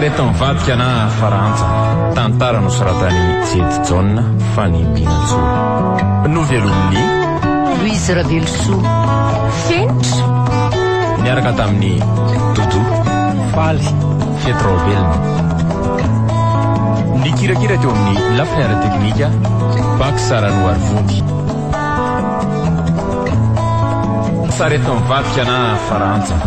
Sarety mivadika na farantsa. Tantara nosoratan'i Jedy Jaona Fanimbinantsoa. Novelomin'i. Louise Ravelosoa. Fenitra. Niaraka tamin'i Doudou. Faly. Fety Raobelina. Nikirakira teo amin'ny lafiny ara-teknika, Pax Ranoarivonjy. Sarety mivadika na farantsa.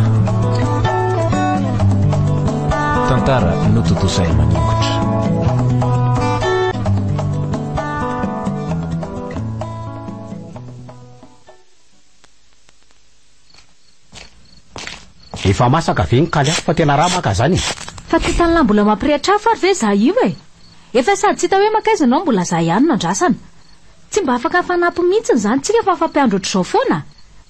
Tantara notontosain'i Maningotra. Efa masaka ve ny kaly ato fa tena raha maka zany e? Fa tsy hitan'lah mbola mampirehitra afo ary ve za io e? Efa sady tsy hita hoe mankaiza ianao mbola za ihany no andrasana. Tsy mba afaka mifanampy mihitsiny izany tsika fa mifampiandry ohatr'izao foana?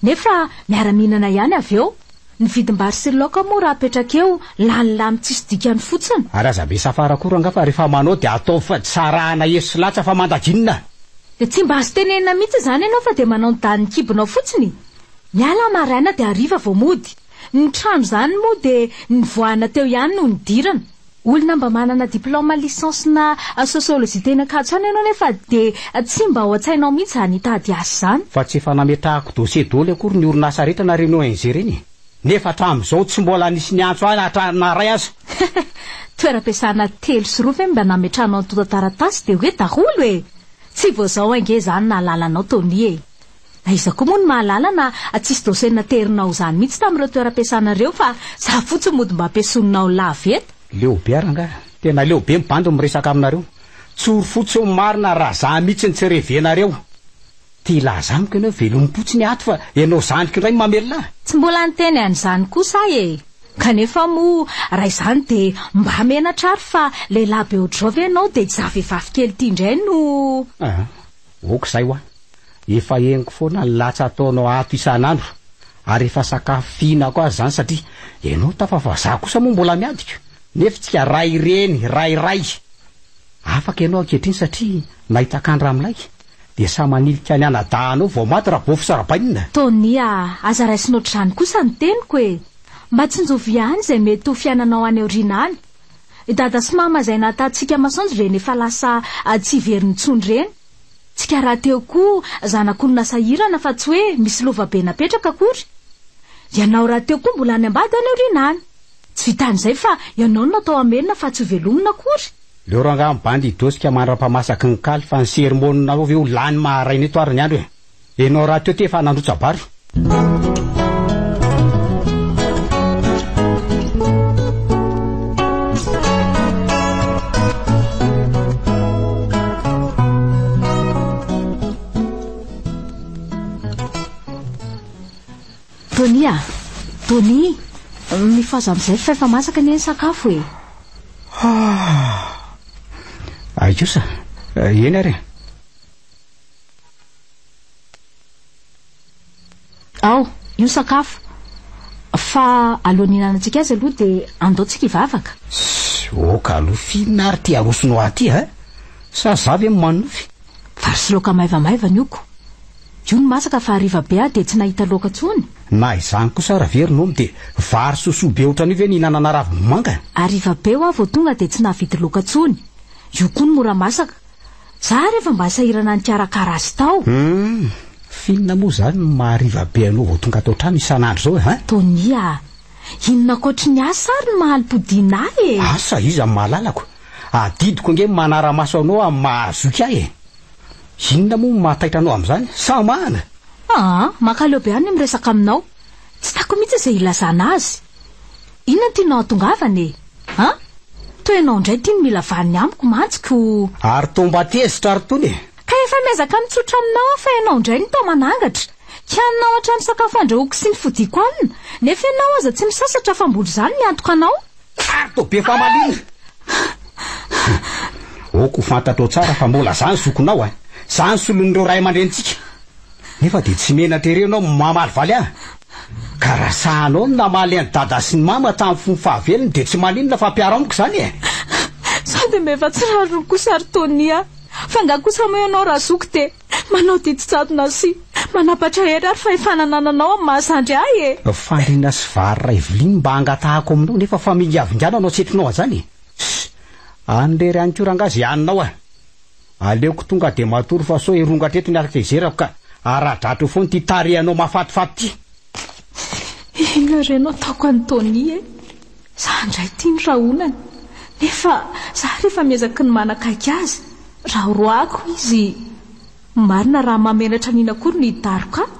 Nefa miara-mihinana ihany avy eo. Ny vidim-bary sy ny laoka moa raha apetraka eo lany lany tsisy dikany fotsiny. Ary aza be safara koa rangaha fa rehefa manao dia ataovy fa tsy sarahana eso sy latsa fa mandaginina. Dia tsy mba azo tenenina mihitsy izany ianao fa dia manao ny danin'ny kibonao fotsiny? Miala aho maraina dia hariva vao mody. Ny trano izany moa dia nivoahana teo ihany no nidirana. Olona mba manana diplaoma licence na sociologie teny Ankatso any ianao nefa dia tsy mba ao an-tsainao mihitsy izany hitady asa izany. Fa tsy efa nametrahako dossier doly akory ny orinasa rehetra na ireny ONG ireny e! Nefa hatramin'izao tsy mbola nisy niantso ahy na na iray aza. Toeram-piasana 3 sy 2 ve mba nametrahanao antontan-taratasy dia hoe daholo e! Tsy vao izao ange izany nahalala anao Tony e! Na iza koa moa no mahalala na tsisy dossier naterinao izany mihitsy tamin'ireo toeram-piasana ireo fa za fotsiny mody mba ampiasoninao lava eto. Leo be aho rangahy, tena leo be ny bandy miresaka aminareo. Tsory fotsy eo ny marina raha za mihitsy no tsy revenareo. Te hilaza amiko ianao hoe velomim-potsiny ato fa ianao zandriko indray no mamelona ahy? Tsy mbola niteny an'izany kosa aho e! Kanefa moa raha izany dia mba menatra ary fa lehilahy be ohatr'izao ve ianao dia izaho vehivavy kely ity indray no. Ah, ok izay hoa. Efa henoko foana ny latsa ataonao ato isan'andro ary efa sakafo fihinako aza izany satria ianao tafa fa za kosa moa mbola miadiko nefa tsika ray reny ray ray. Afaka ianao ankehitriny satria nahita kandra milay dia samy manilika ny anadahanao vao maty Rabofy sy Rabainina. Tony a, aza raisina ohatr'izany kosa ny teniko e! Mba tsinjovy ihany izay mety ho fiainanao any aoriana any. I dada sy mama izay nahatatsika masoandro ireny efa lasa tsy hiverina intsony ireny. Tsika rahateo koa zanak'olona sahirana fa tsy hoe misy lova be napetraka akory. Ianao rahateo koa mbola any ambady any aoriana any. Tsy vitan'izay fa ianao no natao hamelona fa tsy hovelomina akory. Leo rangaha ny bandy hidosika mandra-pamasaky ny kaly fa ny sermon-nareo ve ho lany maharaina eto ary ny andro e! Enao rahateo ty efa nandrotsa-bary. Tony a! Tony! Mifohaza amin'izay fa efa masaka anie ny sakafo e! Ay kosa, eny ary e! Ao, io sakafo. Fa alohan'ny hihinanantsika azy aloha dia andao tsika hivavaka. Ssss, ok aloha f'inona ary ity arosonao ahy ity a? Sa za ve no manonofy? Vary sy laoka maivamaivana io ko. Io no masaka fa hariva be aho dia tsy nahita laoka intsony. Na izany kosa ary ve ry Nomy dia vary sosoa be ohatran'io ve no hihinanana ravimanga? Hariva be hoa vao tonga dia tsy nahavidy laoka intsony. Io koa no mora masaka. Za ary efa mba sahirana nikarakara azy tao. Hum, f'inona moa izany no maha hariva be anao vao tonga ato an-trano isan'andro izao e, hein? Tony a! Inona ankoatry ny asa ary no maha-alim-podiana ahy e? Asa iza no mahalalako? Adidiko ange ny manara-maso anao amin'ny maha zoky ahy e! Inona moa no mahataitra anao amin'izany? Sa mahana? Aa, mankaleo be ahy ny miresaka aminao. Tsy tako mihitsy izay ilazana azy. Inona no tianao hatongavana e? An? Toa ianao indray ity no mila vaniny amiko mantsy ko. Ary toa mba tezitra ry Tony e! Ka efa miezaka mitsotra aminao aho fa ianao indray no toa manangatra. Kianinao hatramin'ny sakafo andrahoako sy ny fodiako hanina, nefa ianao aza tsy misasatra fa mbola izaho no miantoka anao. Ary toa be famaliana! Ok ho fantatrao tsara fa mbola izaho ny zokinao a! Izaho ny solon'ireo ray aman-drenintsika. Nefa dia tsy menatra ery ianao mamalivaly ahy. Ka raha sahanao ny namaly an'i dada sy ny mama tamin'ny fony fahavelony dia tsy maninona fa mpiaro amiko izany e! Sao dia mba efa tsy rariny kosa ry Tony a! Fa angaha kosa moa ianao razoky dia manao didy jadona sy manapatra hery ary fahefana anananao amin'ny maha zandry ahy e! Fandriana sy vary iray vilia no mba angatahako aminao nefa famingavinganao no asetrinao an'izany e! Any rery any koa rangaha ze haninao a! Aleoko tonga de matory fa sao hirongatra eto ny hatezerako ka ara-dratro eo foana ity tarehinao mahafatifaty ity. Inona re no ataoko an'i Tony e? Za indray ity no rahonany. Nefa za rehefa miezaky ny manakaiky azy, raha roahako izy, marina raha mahamenatra an'ina akory ny hidaroka ahy.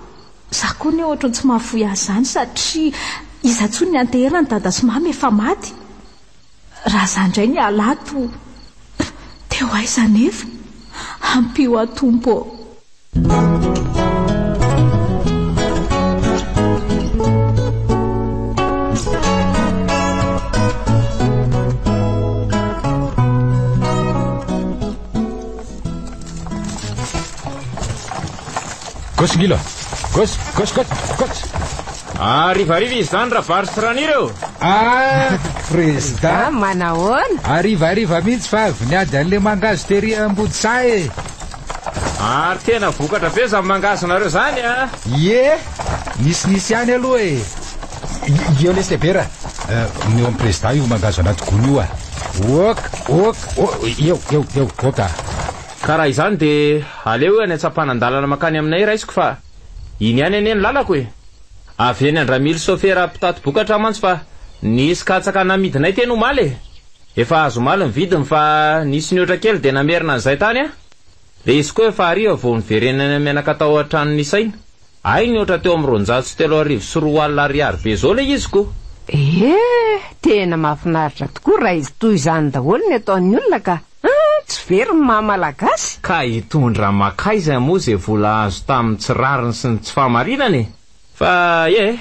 Za koa anie ohatran'ny tsy mahafoy azy izany satria iza intsony ny anteherany dada sy mama efa maty. Raha za indray ny halato teo aiza anefa? Ampio aho Tompo ô! Gauche Ngilo! Gauche, gauche, gauche, gauche! Harivariva izy izany Rabary sy Raniry ô! Ah! Prezida! Ah, manahoana? Harivariva mihitsy fa avy niady an'ilay mangahazo tery Ambodisaha e! Ary tena vokatra be izany mangahazonareo izany a! Ie! Nisinisy ihany aloha e! Eo lesy Lebera, omeo an'i Prezida io mangahazo anaty gony io a! Ok, ok, ok, eo, eo, eo, ok a! Ka raha izany dia aleo eo any an-tsampanan-dalana mankany aminay raisiko fa iny ihany anie ny lalako e! Avy eny Andramily sôfera mpitati-bokatra aho mantsy fa nisy katsaka namidinay teny omaly e! Efa azo omaly ny vidiny fa nisy nihoatra kely dia namerina an'izay tany aho. Ilay izy koa efa hariva vao niverenanay mianaka tao an-tranon'i Saina. Hay nihoatra teo amin'ny 2200 ariary be izao ilay izy ko! Eh! Tena mahafinaritra tokoa raha izy toy izany daholo ny ataon'ny olona ka! Ah! Tsy very ny maha Malagasy! Ka hitondra makaiza moa izay vola azo tamin'ny tsy rariny sy ny tsy fahamarinana e! Fa eh!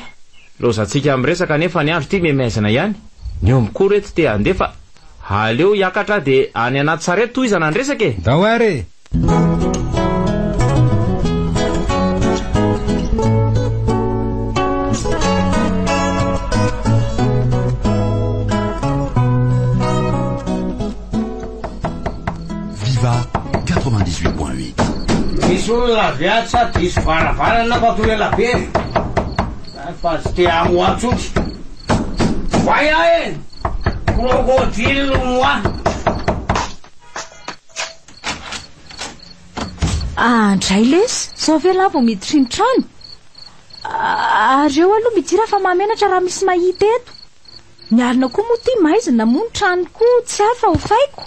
Laozantsika miresaka anefa ny andro ity miha-mihaizina ihany. Ny omby koa reto te handeha fa aleo hiakatra dia any anaty sarety tohizana ny resaka e! Ndao ary e! Viva 98.8. Misy olona avy atsy sa diso varavarana fa toa ela be e! Fa tsy te hamoha tsony. Voay aho e! Crocodile moi! Andray lesy, zao ve lah vao miditry ny trano? Ary eo aloha midira fa mahamenatra raha misy mahita eto. Ny alina koa moa ty maizina moa ny trano koa tsy hay fa hofaiko.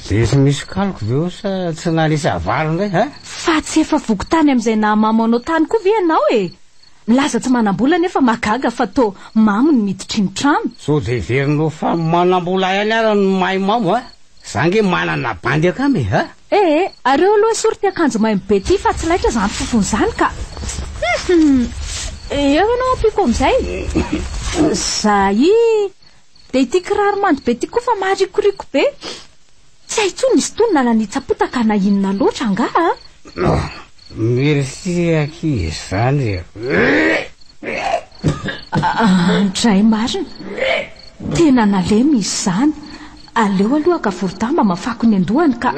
Zesy misy kaloko ve eo sa tsy nanisy havalo indray ha? Fa tsy efa voky tany amin'izay nahamamo anao tany koa ve ianao e? Milaza tsy manam-bola nefa mahagaga fa toa mamo ny miditry ny trano. Sao dia heverinao fa manam-bola ihany ara no mahay mamo a? Za nge manana bandy akama e a! Eh eh, areo aloha esory ty akanjo maimbo be ty fa tsy laitra zany fofony zany ka! Hum eo ianao ampiako amizay! Zay! Dia ity kiraro mando be ty koa fa marikoriko be! Tsy hay intsony izy itony na nanitsa-potaka na inona loatra angaha a! Merci akia izany e! Andray marina! Tena nalemy izy izany! Aleo aloha haka voro-damba mafako ny an-dohany ka.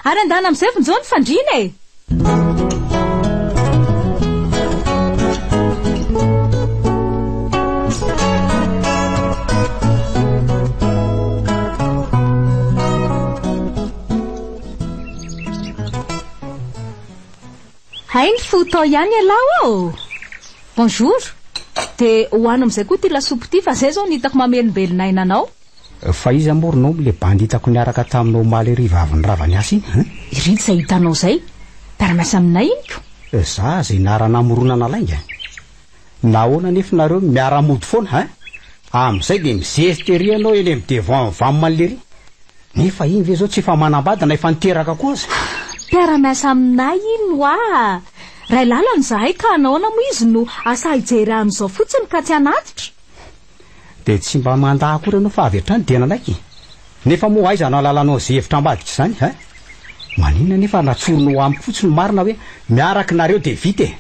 Ary andana amin'izay vonjeo ny fandriana e! Hay ny fo tao ihany ialahy ô! Bonjour! Dia hohano amin'izay koa ity lasopy ity fa izay izao no hitako mamelombelona aina anao. Fa iza moa ry Nomy le bandy hitako niaraka taminao omaly hariva avy nirava niasa iny hein? Iry izay hitanao izay, mpiara-miasa aminay iny ko! Za izay niara-namoronana lainga? Nahoana anefa nareo miara-mody foana hein? Amin'izay dia mizesta ery ianao eny amin'ny devant vam lery. Nefa iny ve zao tsy efa manambady na efa niteraka koa aza? Mpiara-miasa aminay iny hoa! Ray lalana izahay ka nahoana moa izy no asa hijery ahy amin'izao fotsiny ka tsy hanatitra? Dia tsy mba mandà akory ianao fa avy hatrany dia nanaiky? Nefa moa aiza no ahalalanao izay hevitra ambadika izany hein? Maninona anefa raha tsorinao amiko fotsiny ny marina hoe miaraka nareo dia vita e!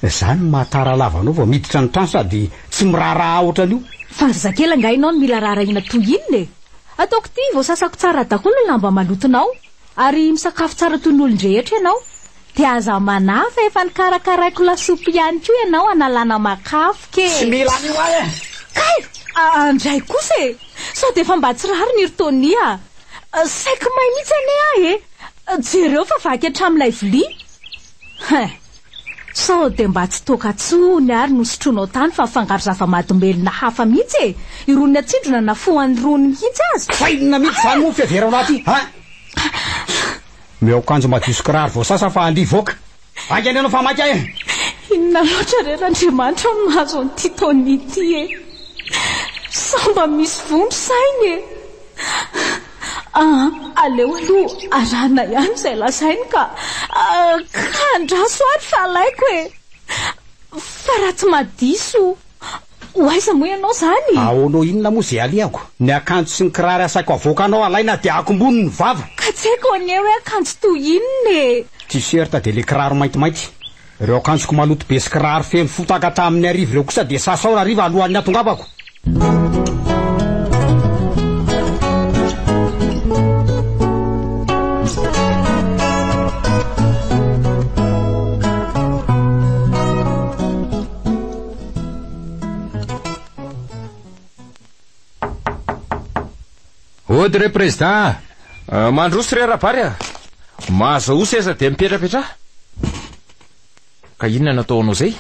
Izany no maha tara lava anao vao miditra ny trano sady tsy miraharaha ahy ohatran'io. Fa ry zakely angaha ianao no mila raharahiana toy inona e? Ataoko ity voasasako tsara daholo ny lamba malotonao ary misakafo tsara toy ny olon-drehetra ianao. Dia aza manahy fa efa nokarakaraiko lasopy ihany koa ianao hanalana makafoka e! Tsy mila an'io aho e! Kay! Andray kosa e! Sao dia efa mba tsy rariny ry Tony a! Saiky may mihitsy anie aho e! Jereo fa vaky hatramin'ilay vilia. Hein! Sao dia mba tsy toaka tsony ary no sotroinao tany fa afangaro zava-mahadomelina hafa mihitsy e! Irony atsindrona na fohan'irony mihitsy aza. Fa inona mihitsy izany moa ny fiheverana aty an? Omeo akanjo madio sy kiraro voasasa fa andeha hivoaka. Haingana ianao fa maika e! Inona loatra re Randriamanitra no nahazo an'ity Tony ity e! Sao mba misy voa ny sainy e! Ah, aleo aloha arahina ihany izay lazainy ka. Ka andraso ary fa alaiko e! Fa raha tsy mahadiso, ho aiza moa ianao izany? Ahoanao inona moa izay alehako? Ny akanjo sy ny kiraro asaiko avoakanao alaina dia akombony ny vava! Ka tsy haiko anie hoe akanjo toy inona e! T-shirt dia ilay kiraro maintimainty. Ireo akanjoko maloto be sy kiraro feno fotaka hatramin'ny hariva ireo kosa dia sasao hariva alohan'ny hatongavako. Ody re Président a! Mandroso re Rabary a! Mahazahoa seza dia mipetrapetraha. Ka inona no atao anao zay?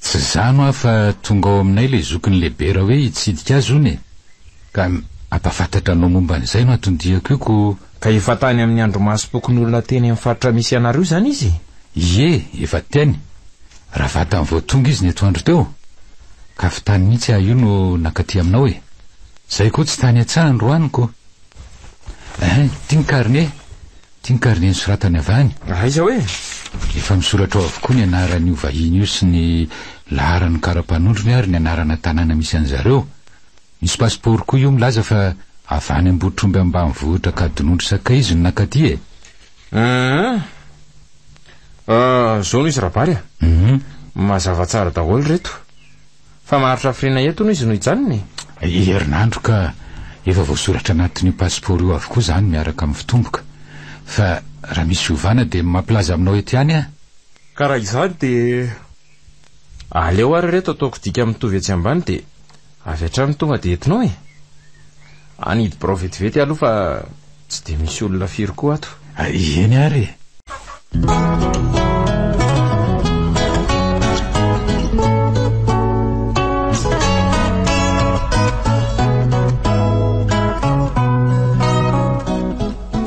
Tsy zany hoa fa tonga ao aminay le zokiny Lebera hoe hitsidika azy hono e! Ka hampafantatra anao momba an'izay no anton-diako io ko. Ka efa tany amin'ny andrimasom-pokonolona teny amin'ny faritra misy anareo izany izy? Ie, efa teny. Raha vatany vao tonga izy ny atoandro teo. Ka avy tany mihitsy aho io no nankaty aminao e! Zay koa tsy tany an-tsaha androany ko. Ein, ity ny carnet. Ity ny carnet nosoratany avy any. Aiza hoe? Efa misoratra ao avokoa ny anaran'io vahiny io sy ny laharan'ny kara-panondrony ary ny anarana tanàna misy an'zareo. Misy passeport koa io milaza fa avy any Ambohitromby ambanivohitra Ankadinondry Sakaiza no nankaty e. Hum. Zao no izy Rabary a. Mazava tsara daholo ireto. Fa maharitra hafiriana eto hono izy no hijanona e? Herinandro ka! Efa voasoratra anatin'io passeport io avokoa izany miaraka amin'ny fitomboka. Fa raha misy fiovana dia mampilaza aminao eto ihany aho. Ka raha izany dia aleo ary ireto ataoko dika mitovy etsy ambany dia avy hatrany tonga dia entinao e! Hanidy birao vetivety aloha fa tsy dia misy olona firy koa ato. Eny ary e!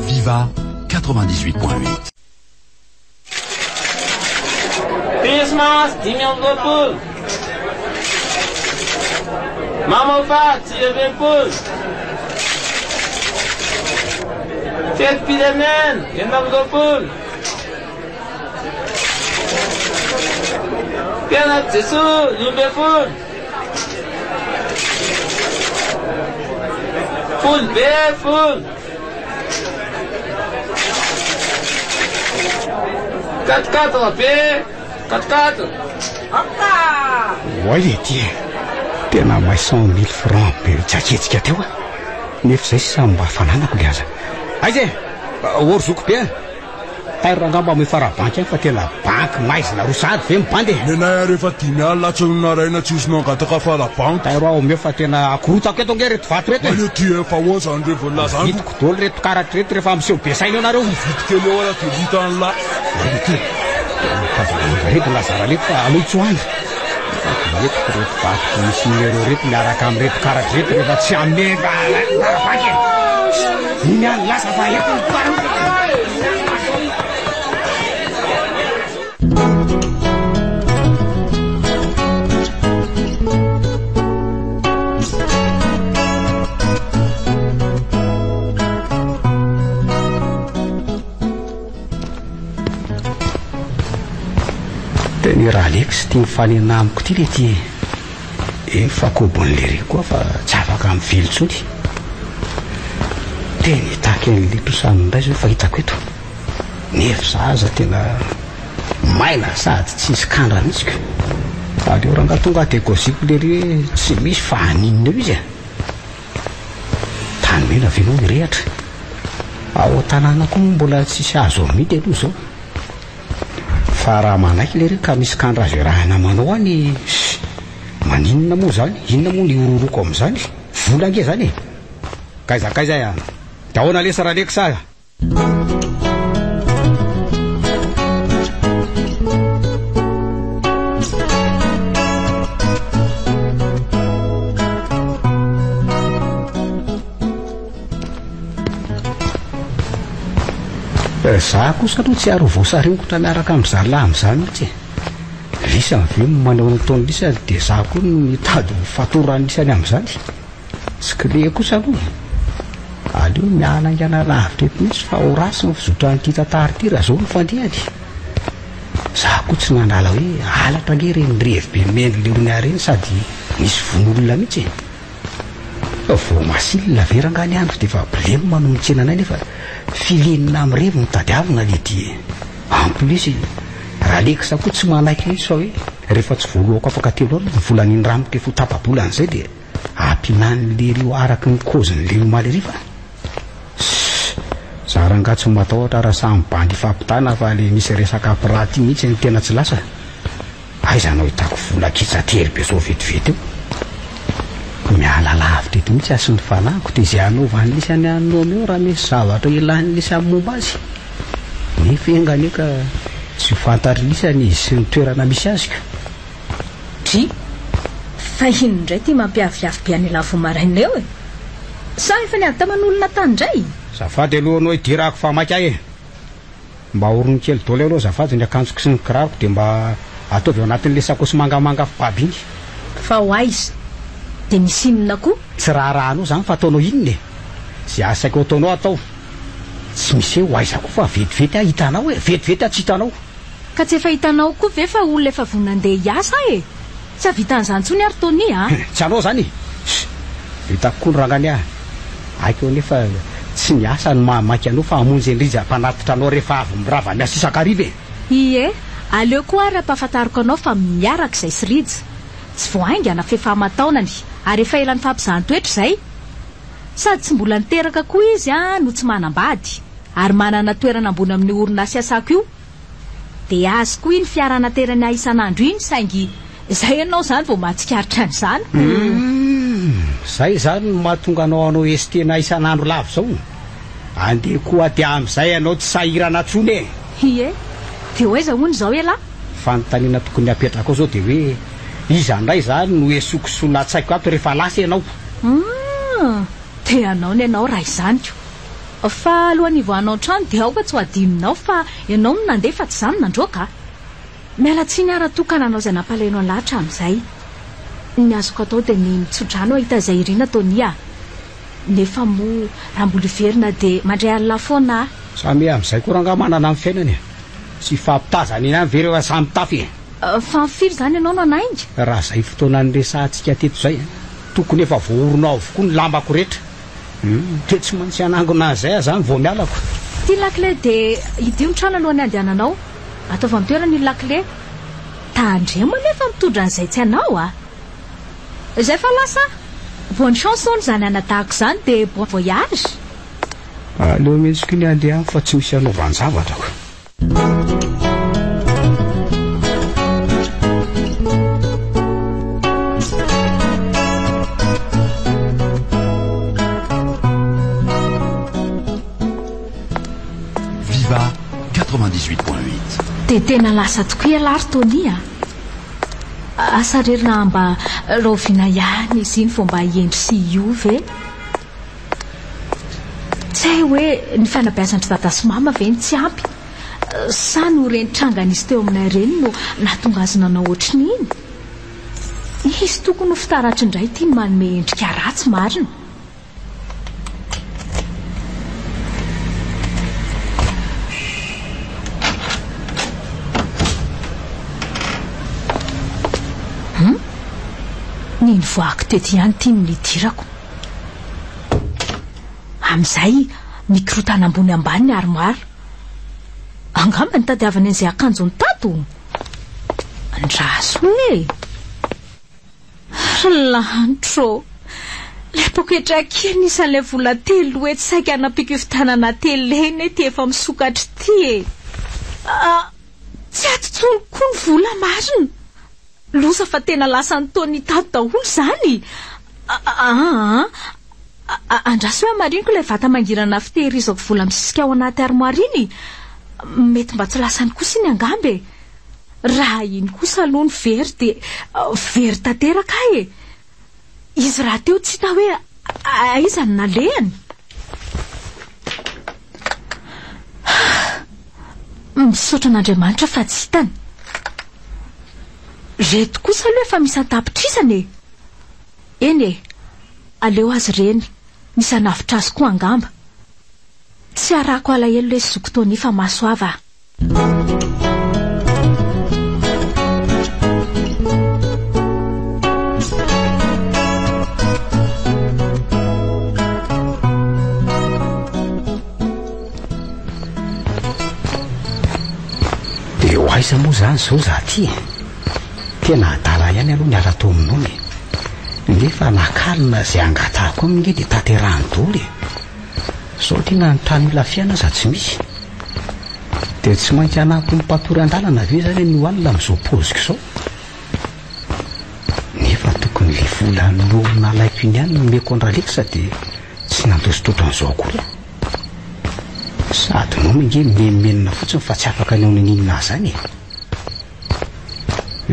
Viva 98.8. Christmas 25. Mamoafady 19. Fetim-pirenena 26. Mpianatr'i Jesoa 12. Folo be folo. Quatre quatre be quatre quatre. Oay le ty e! Tena may 100 mille francs be nitsaketsika teo a! Nefa izay sisa mba fananako le aza. Aiza e! Or zoky be a! Tairo rangah mba omeo fara banky any fa tena banky maizina roa sahady ve ny bandy e! Nenay ary efa dimy alina tsy naraina tsisy nangataka fara banky. Tairo aho omeo fa tena akorotako eto ange reto vato reto e! Aleo ty efa ahoa zany re voalaza any. Vitiko dolo reto karatra reto rehefa miseho be saina eo nareo. Mividy kely eo ara de vita an'lah. Aleo ty e! Reto lazara reto fa aleo tsoahina. Entiko reto vato misy numéro reto miaraka amin'ireto karatra reto rehefa tsy hanome fara banky e! Iny ihany lasa fa eto ny Tena i Ralex ity mifanena amiko ity le ty e. Efa kobon'i lery koa fa tsy afaka mivily intsony. Tena hitaky an'le trosa indray zao efa hitako eto. Nefa za aza tena maina sady tsisy kandra mihitsy ko. Aleo rangaha tonga de goziko lery hoe tsy misy fa haninona eo izy e. Tany mena ve moa mirehatra? Ao an-tanàna koa moa mbola tsisy azo amidy aloha izao. Fa raha manaiky lery ka misy kandra azo iarahana manao any, maninona moa izany? Inona moa ny ihororoko amin'izany? Vola ange zany e! Kaiza kaiza e! De ahoana lesy Ralex a? Za kosa aloha tsy ary ho voasaringotra miaraka amin-dry zalahy amin'izany mihitsy e. Lisany ve no manao ny ataon'i lisany dia za koa no mitady ho fatoran'i lisany amin'izany? Tsy kle kosa aloha e. Aleo miala haingana lavitra eto mihitsy fa ho ratsy ny fizotran'ity tantara ity raha izao no fandehany. Za koa tsy nandala hoe halatra ange ireny revy be mendry leron'i ahy ireny sady nisy vono olona mihitsy e. Fa vao masilina ve rangaha ny andro dia efa blem no mitsena anay nefa filenina mirevy no tadiavina le ty e! En plus Ralex koa tsy manaiky mihitsy fa hoe rehefa tsy voalohako afaka telo andro ny vola nindramiko efa ho tapa-bolana izay dia ampinan'ny lery io araky ny kôzin'ny lery omaly hariva. Ssss! Za rangaha tsy matahotra raha samy bandy ifampitana fa le misy resaka piraty mihitsy no tena tsy lasa. Aiza no ahitako vola ketsa tery be zao vetivety eo? Miala lavitra eto mihitsy aho sy ny fanahiko dia izay hanaovan'ny lisany any noana eo raha misy zavatra ilan'ny lisany momba azy. Nefa enga anie ka tsy ho fantatr'i lisany izy sy ny toerana misy azy ka. Dry, fa inona indray ity mampiaviavy be an'ialahy vao maraina eo e? Sa efa niady taman'olona tany indray? Azafady aloha anao hidirako fa maika aho e! Mba orony kely dôly aloha azafady ny akanjoko sy ny kiraroko dia mba ataovy ao anatin'ilay sakaosy mangamanga fibaby iny. Fa ho aiza? Dia misy inona koa? Tsy raharahanao izany fa ataonao inona e? Izay asaiko ataonao atao. Tsy misy hoe ho aiza koa fa vetivety aho hitanao e! Vetivety aho tsy hitanao. Ka tsy efa hitanao koa ve fa olona efa vonona handeha hiasa aho e! Tsy hahavita an'izany intsony ary Tony a! Tsy anao izany e! Ssss! Vitako koa ny rangany ah! Haiko anefa tsy ny asa no mahamaika anao fa hamonjy an'i Rija mpanatitra anao rehefa avy mirava miasa isan-kariva e! Ie, aleo koa ary ampahafantariko anao fa miaraka izay sy Rija. Tsy vao haingana f'efa aman-taonany ary efa ela nifampizahan-toetra izay. Sady tsy mbola niteraka koa izy no tsy manambady ary manana toerana ambony amin'io orinasa iasako io. Dia azy koa iny fiara anaterany ahy isan'andro iny saingy izay ianao izany vao mahatsikaritra an'izany ko. Humm! Izay izany no mahatonga anao hanao ST-na isan'andro lava izao? Andeha koa dia amin'izay ianao tsy sahirana intsony e! Ie! Dia ho aiza hono izao ialahy? Fanontaniana tokony hapetrakao izao dia hoe iza indray izany no esokosoana an-tsaiko ato rehefa lasa ianao? Humm! Te hanao ny anao raha izany ko! Fa alohan'ny hivoahanao ny trano dia aoka tsy ho adinonao fa ianao no nandeha fa tsy izaho no nandroaka a! Miala tsiny aho raha toa ka nanao izay nampalahelo an'lah hatramin'izay. Ny azoko atao dia ny mitso-drano hahita izay irina Tony a! Nefa moa raha mbola hiverina dia mandray an'lah foana aho. Samy amin'izay koa rangaha manana ny fiainany e! Tsy hifampitazana eny ihany ve rehefa samy mitafy e! Fa firy izany ianao no hanainga? Raha izay fotoana niresahantsika teto izay, tokony efa voaorina avokoa ny lambako rehetra. Humm, dia tsy maintsy hanangona an'izay aho izany vao miala ko. Ity lakile dia hidio ny trano alohan'ny handehananao. Ataovy an-toerana io lakile. Tandremo anefa mitondra an'izay tsy anao a! Izay fa lasa aho. Bonne chance hono izany anadahiko izany dia bon voyage. Aleo mihitsy ko ny handeha any fa tsy misy hanaovan-javatra ko. Viva 98.8. Dia tena lasa tokoa ialahy ry Tony a! Asa re raha mba rahoviana ihany izy iny vao mba hihendry sy hiova e! Tsy hay hoe ny fanabeazan-dry dada sy mama ve no tsy ampy sa noho ireny tranga nisy teo aminay ireny no nahatonga azy nanao ohatrin'iny? Izy tokony ho fitaratra indray ity no manome endrika ratsy marina. Hum? Ny nivoahako teto ihany ity no nidirako. Amin'izay mikorontana ambony ambany ny armoire. Angamba nitadiavany an'izay akanjony tato? Andraso e! Ry lanitra ô! Ilay poketra kely nisy an'ilay vola 300 saika hanampiako hividianana télé anie ity efa misokatra ity e! Ah, tsy ato intsony koa ny vola marina! Loza fa tena lasan'i Tony tato daholo izany! Aa andraso hoe hamariniko ilay vata mangirana fitehirizako vola misisika ao anaty armoire iny. Mety mba tsy lasany kosa iny angamba e. Raha iny kosa aloha no very dia very tanteraka aho e. Izy rahateo tsy hita hoe aiza no nalehany. Misaotra an'Andriamanitra fa tsy hitany. Reto kosa aloha efa misy an-tapitrisany e! Eny e, aleo azy ireny, misy hanavotra azy koa angamba. Tsy arahako alahelo lesy zoky Tony fa mahasoava a! Dia ho aiza moa izany izao izaho ity e? Tena adala ihany aloha niala tao aminao e! Nefa nakalina izay angatahako aminy nge dia tanterahiny daholo e! Izao ity na ny tany mila fiaina aza tsy misy. Dia tsy maintsy hanampy ny mpatory an-dalana ve izany anio alina amin'izao paoziko izao? Nefa tokony ilay vola no nalaiko iny ihany no nomeko an-dRalex dia tsy nandositra ohatran'izao akory aho. Sady nony ange mimenomenona fotsiny fa tsy afaka ny ho niniana azy izany e!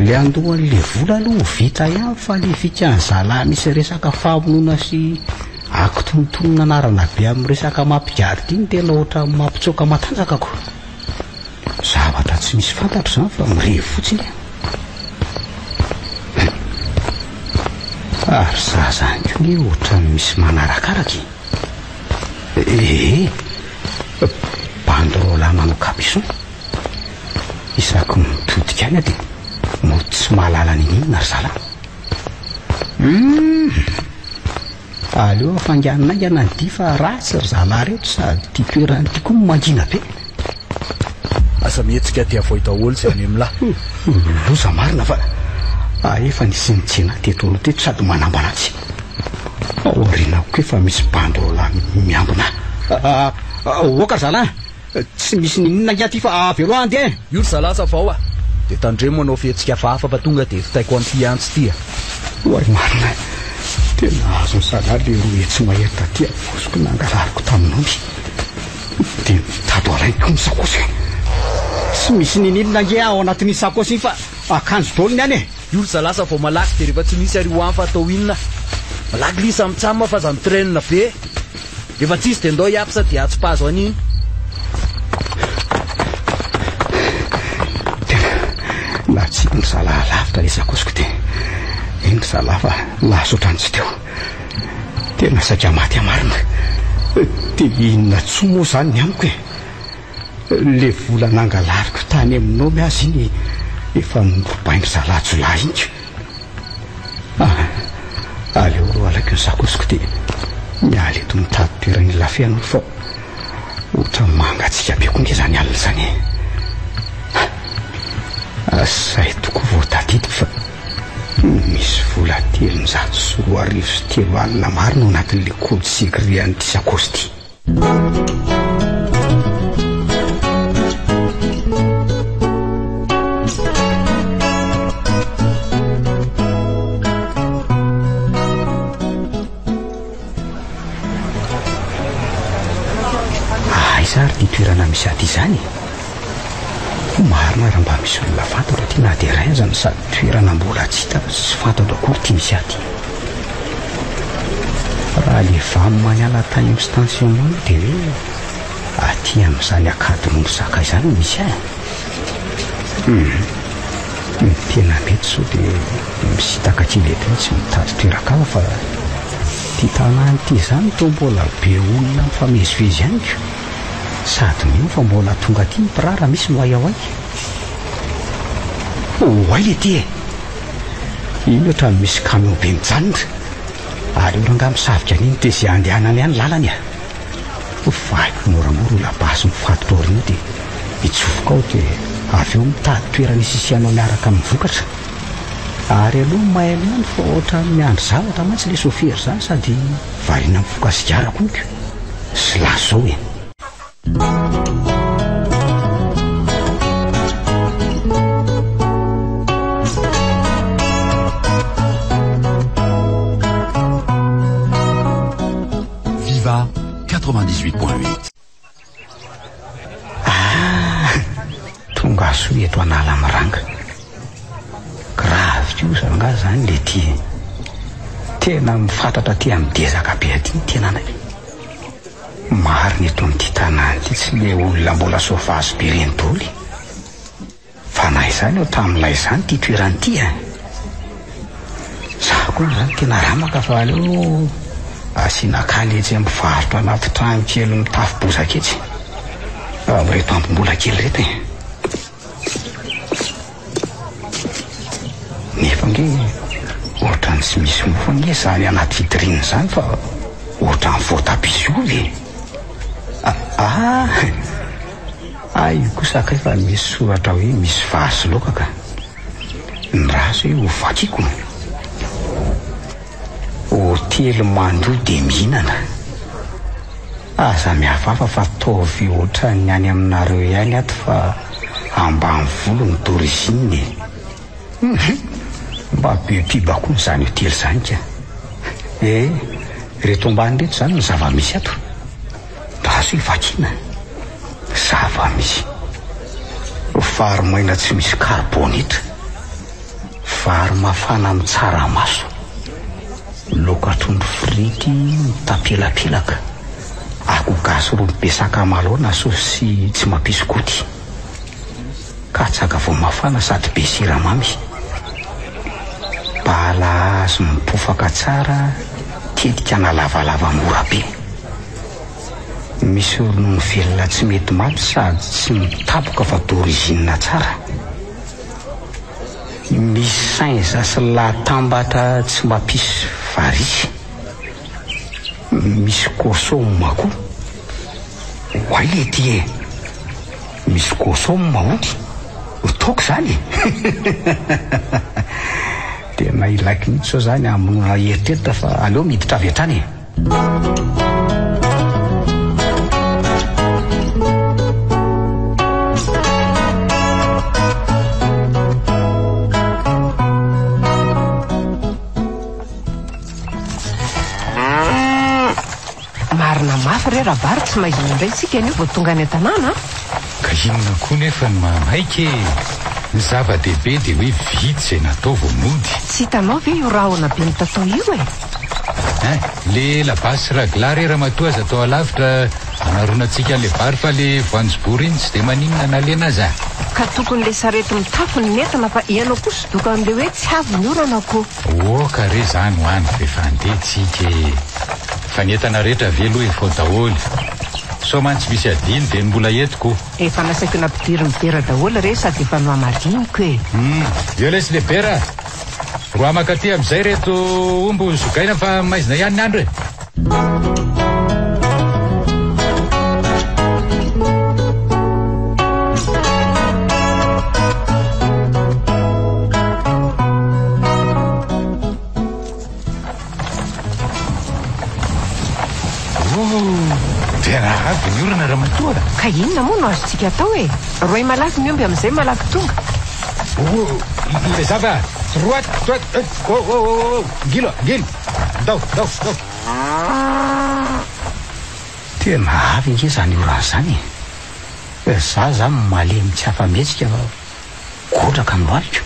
Le andohan'le vola aloha ho vita ihany fa le fikan'ny zalahy misy resaka famonoana sy akitonontonona anarana be amin'ny resaka mampigadra ity no tena ohatran'ny mampitsoaka matanjaka ko. Zavatra tsy misy fantatro izany fa mirevy fotsiny aho. Ary za zany koa nge ohatran'ny misy manarakaraka e. Ee, bandy roalahy manao capuchon. Isaky ny mitodika any aho dia mody tsy mahalala n'inon'inona ry zalahy. Humm! Aleo hafainganina haingana ny dia fa ratsy ry zalahy ireto sady ity toerana ity koa mangina be. Aza mihetsika dia avoay daholo izay any amin'lah. Loza marina fa efa nisy nitsena ahy teto aloha teto sady manambana atsy. Ao aorianako koa efa misy bandy roalahy miambina ahy. Oka ry zalahy! Tsy misy ninoninona angaha ty fa avelo aho andeha e! Io ry zalahy ça va oa! Dia tandremo manao fihetsika hafahafa fa tonga dia vitaiko amin'ity antsy ity a! Oay marina e! Tena azon'ny zalahy le 200 mahery taty am-paosiko nangalariko tamin'omby. Dia mitady ho alainy koa ny sakaosiko. Tsy misy ninoninona ange ao anatin'iny sakaosy iny fa akanjo daholo ny any e! Io ry zalahy ça vao malaky dia rehefa tsy misy ary ho any fa atao inona? Malaky lisa mitsam fa aza mi-traîne be! Rehefa tsisy dia ndao hiapsa dia atsipazo any iny. Tena natsipy ny zalahy lavitra ilay sakosiko dia iny ry zalahy fa lasa ohatran'ny tsy teo. Tena saika maty aho marina. Dia inona intsony moa izany ny amiko e? Ilay vola nangalariko tany amin'i Naomy aza iny efa norobain-dry zalahy jiolahy iny ka. Ah, aleo aloha alaiko ny sakosiko dia miala eto mitady toerana ilafihana aloha fa ohatran'ny mangatsiaka be koa nge izany alina izany e. Ah, zay tokoa vao tadidiko fa misy vola 2300 marina ao anatin'ilay code secret an'ity sakosy ity. Aiza ary ity toerana misy aty izany e? Marina raha mba misy olona fantatro aty na dia iray aza no sady toerana mbola tsy hita sy fantatro akory ity misy aty. Raha le vam niala tany amin'ny stationnement aloha dia hoe aty amin'izany Akadinondro Saka izany no misy ahy. Hum. Ny tena mety sao dia misintaka kely eto mihitsy mitady toeran-kafa fa ity tanàna ity izany toa mbola be olona mifamezivezy ihany ko. Sady mino fa mbola tonga aty ny mpirara misy ny oay oay. Oay le ty e! Iny ohatran'ny misy camion be mijanona. Ary io rangahy misavika an'iny dia izay andehanany ihany lalany a! Ovahiko moramora io labasy mifatotra aoriana io dia hitsofoka ao dia avy eo mitady toerana hisisihanao miaraka amin'ny vokatra. Ary aloha mailo ihany fa ohatran'ny miandry zavatra mantsy ilay sôfera izany sady variana mifoka sigara konko. Sy lasa izao e! 98.8. Ah! Tonga soa eto Analamiranga. Grave kosa angaha zany le ty e. Tena mifatratra aty amin'ny dezaka be aty ny tenanay. Marina eto amin'ity tanàna ity tsy le olona mbola sauvage be reny daholo e. Fa na izany eo tamin'ilay izany ity toerana ity a! Za koa izany tena ramaka fa aleo asiana kaly etsy amin'ny mpivarotra anaty trano kely mitafo bozaka etsy. Amin'ireto ambim-bola kely ireto e. Nefa ange ohatran'ny tsy misy mofo ange izany anaty vitrine izany fa ohatran'ny voatabia sy ovy e. Ah! Hay io kosa kay fa misy soratra hoe misy vary sy laoka ka. Ny ratsy hoe ho vakiko. Hotely mandoa dia mihinana. Aza mihafahafa fa ataovy ohatran'ny any aminareo ihany ato fa ambanivolo ny d'origine e. Hum mba be pub koa izany hotely izany ka. Eh, ireto ambany ireto izany ny zava-misy ato. Azo ivakiana zava-misy. Vary maina tsy misy karbônitra. Vary mafana amin'ny tsaramaso. Laoka trondro frity mitapelapelaka. Akoho gasy rony be sakamalaho na saosy tsy mampisy goty. Katsaka vao mafana sady be siramamy. Bala azo mipofaka tsara, tetika na lavalava mora be. Misy ronono velona tsy mety maty sady tsy mitapoka fa d'origine tsara. Misy singe sy latambatra tsy mampisy varice. Misy kôsôma koa. Oay lety e! Misy kôsôma hono. Toaka izany e! Tena ilaiko mihitsy izao izany hamonoana eritreritra fa aleo miditra avy hatrany e! Marina mafy re Rabary tsy maizina indray tsika anio vao tonga any an-tanàna a! Ka inona koa nefa no mahamaika e! Ny zava-dehibe dia hoe vita izay natao vao mody. Tsy hitanao ve io rahona be mitatao io e? Hein! Le labasy sy ragla re ramatoa aza atao alavitra anaronantsika an'le vary fa le voanjobory iny tsy dia maninona na lena aza. Ka tokony le sarety mitafo no nentina fa ianao kosa doka an'le hoe tsy avy ny orana ko. Oka re zany ho any f'efa andeha tsika e! Fa ny entana rehetra ve aloha efa ao daholo? Sao mantsy misy adino dia ny mbola eto ko! Efa nasaiko nampidirin'i Bera daholo re sady efa nohamariniko e! Hum! Eo lesy le Bera! Roa mankaty amin'izay reto omby ho zogaina fa maizina ihany ny andro e! Tena avy ny orana ramatoa. Ka inona moa no azontsika atao e? Roay malaky ny omby amin'izay malaky tonga. Oh, Ilezava, droite, droite, oh, oh, oh, oh, ngilo, ngilo, ndao, ndao, ndao. Tena avy ange izany orana izany e. Za zany malemy tsy afa-mihetsika fa godraka ny lohaliko.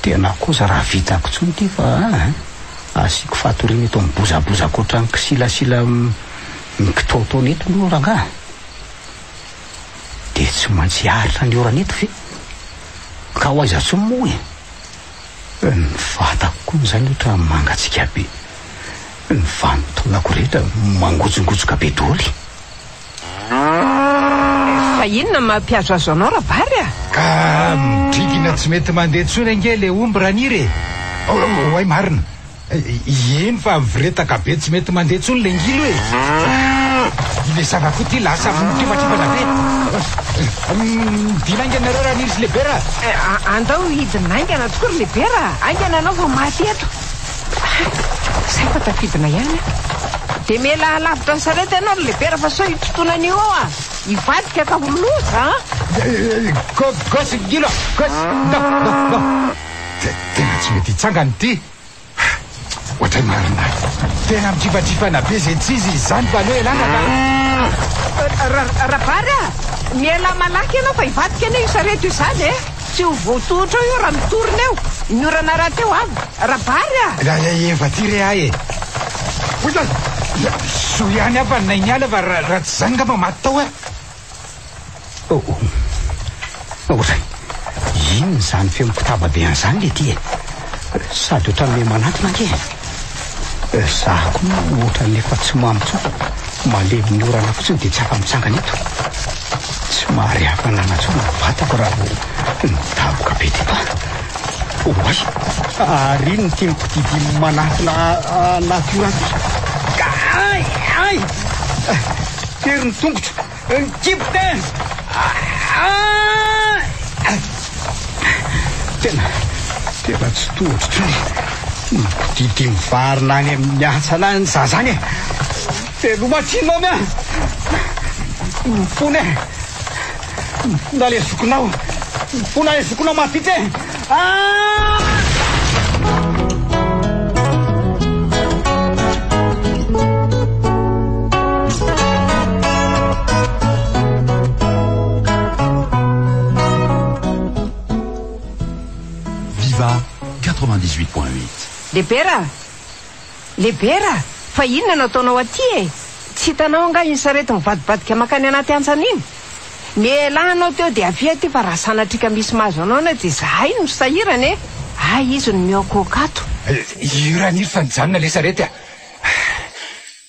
Tena kosa raha vitako intsony ity fa aa asiako fatoriana eto amin'ny bozabozako ohatran'ny kisilasila mikitaotaona eto aloha rangaha. Dia tsy maintsy hiaritra ny orana eto ve? Ka ho aiza intsony moa e? Ny vatako koa izany ohatran'ny mangatsiaka be. Ny vanin-taolako rehetra mangotsongotsoka be daholo. Fa inona no mampihazohazo anao Rabary a? Ka midrigina tsy mety mandeha intsony ange le omby Raniry e! Oay marina! Eny fa mivoretaka be tsy mety mandeha intsony le ngilo e! Ilay zava koa ty lasa mitrifatrifana be! Midina haingana nareo Raniry sy Lebera a! Andao hidina haingana tokoa ry Lebera a! Haingana anao vao maty eto! Zay fa tafidina ihany aho. Dia mialà lavitra ny sarety ianao ry Lebera fa sao hitontona an'io ao ah! Hivadika ka ho loza an! Go, gosy ngilo a! Gosy! Ndao, ndao, ndao! Tena tsy mety hitsangana ity! Ohatray marina. Tena mitrifatrifana be izay tsy izy izany fa aleo ialana ka. Rabary a! Mialà malaky ianao fa hivadika anie io sarety io izany e! Tsy ho voatohitra eo io raha mitorina eo. Ny orana rahateo avy. Rabary a! Efa aty re ahy e! Oay! Soa ihany aho fa nainiala fa raha tsy izany angamba maty tao aho. Oh oh. Ohatray. Inona izany feo mikotaba be an'izany le ty e? Sady ohatran'ny miha manantona ange e. Za koa moa ohatran'ny efa tsy mamo intsony. Malemy ny orana fotsiny dia tsy afa-mitsangana eto. Tsy mahare hafanana intsony ny vatako raha vao midaboka be teto aho. Oay! Ary inona ity mikodidia manatona anaty orana ity? Ay! Ay! Tery ny tongotro. Ny kibo te! Tena, tena tsy tohatra intsony. Mikodidia mivarina any amin'ny hantsana any za zany e. Veloma tsinona a! Mifona e! Mifona le zokinao. Mifona le zokinao maditra e! Ah! Viva 98.8. Lebera! Lebera! Fa inona no ataonao aty e? Tsy hitanao angaha iny sarety mivadibadika mankany anaty hantsana iny? Mialà anao teo dia avia aty fa raha sanatria ka misy mahazo anao anie dia izahay no sahirana e! Hay izy no mihoakohoaka ato. Io Raniry fa nijanona ilay sarety a!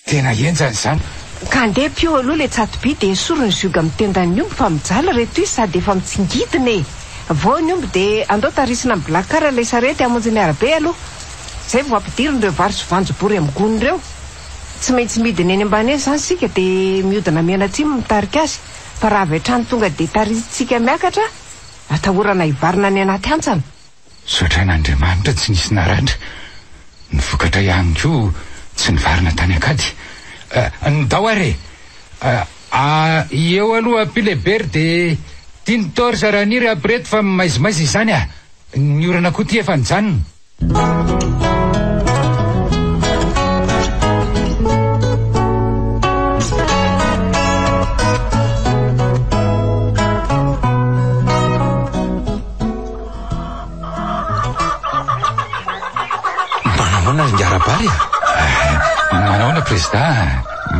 Tena henjana izany. Ka andeha pio aloha ilay tsatoby dia esory ny zioga amin'ny tendan'ny omby fa mijaly ireto izy sady efa mitsingidina e! Vao ny omby dia andao tarisina amin'ny black car ilay sarety hamonjy ny arabe aloha. Izay vao ampidirina ireo vary sy voanjobory amin'ny gony ireo. Tsy maintsy midina eny ambany eny izany isika dia mihodina mianatsimo mitarika azy fa raha avy hatrany tonga dia tarihintsika miakatra, atahorana hivarina any anaty hantsana. Misaotra an'Andriamanitra tsy nisy naratra. Ny vokatra ihany koa tsy nivarina tany an-kady. Ndao ary e! Eo aloha Pilebery dia tia ny torche Raniry ampireto fa maizimaizina izany a! Ny orana koa ity efa nijanona. Manahoana ry Ngarabary a? Manahoana Prezida?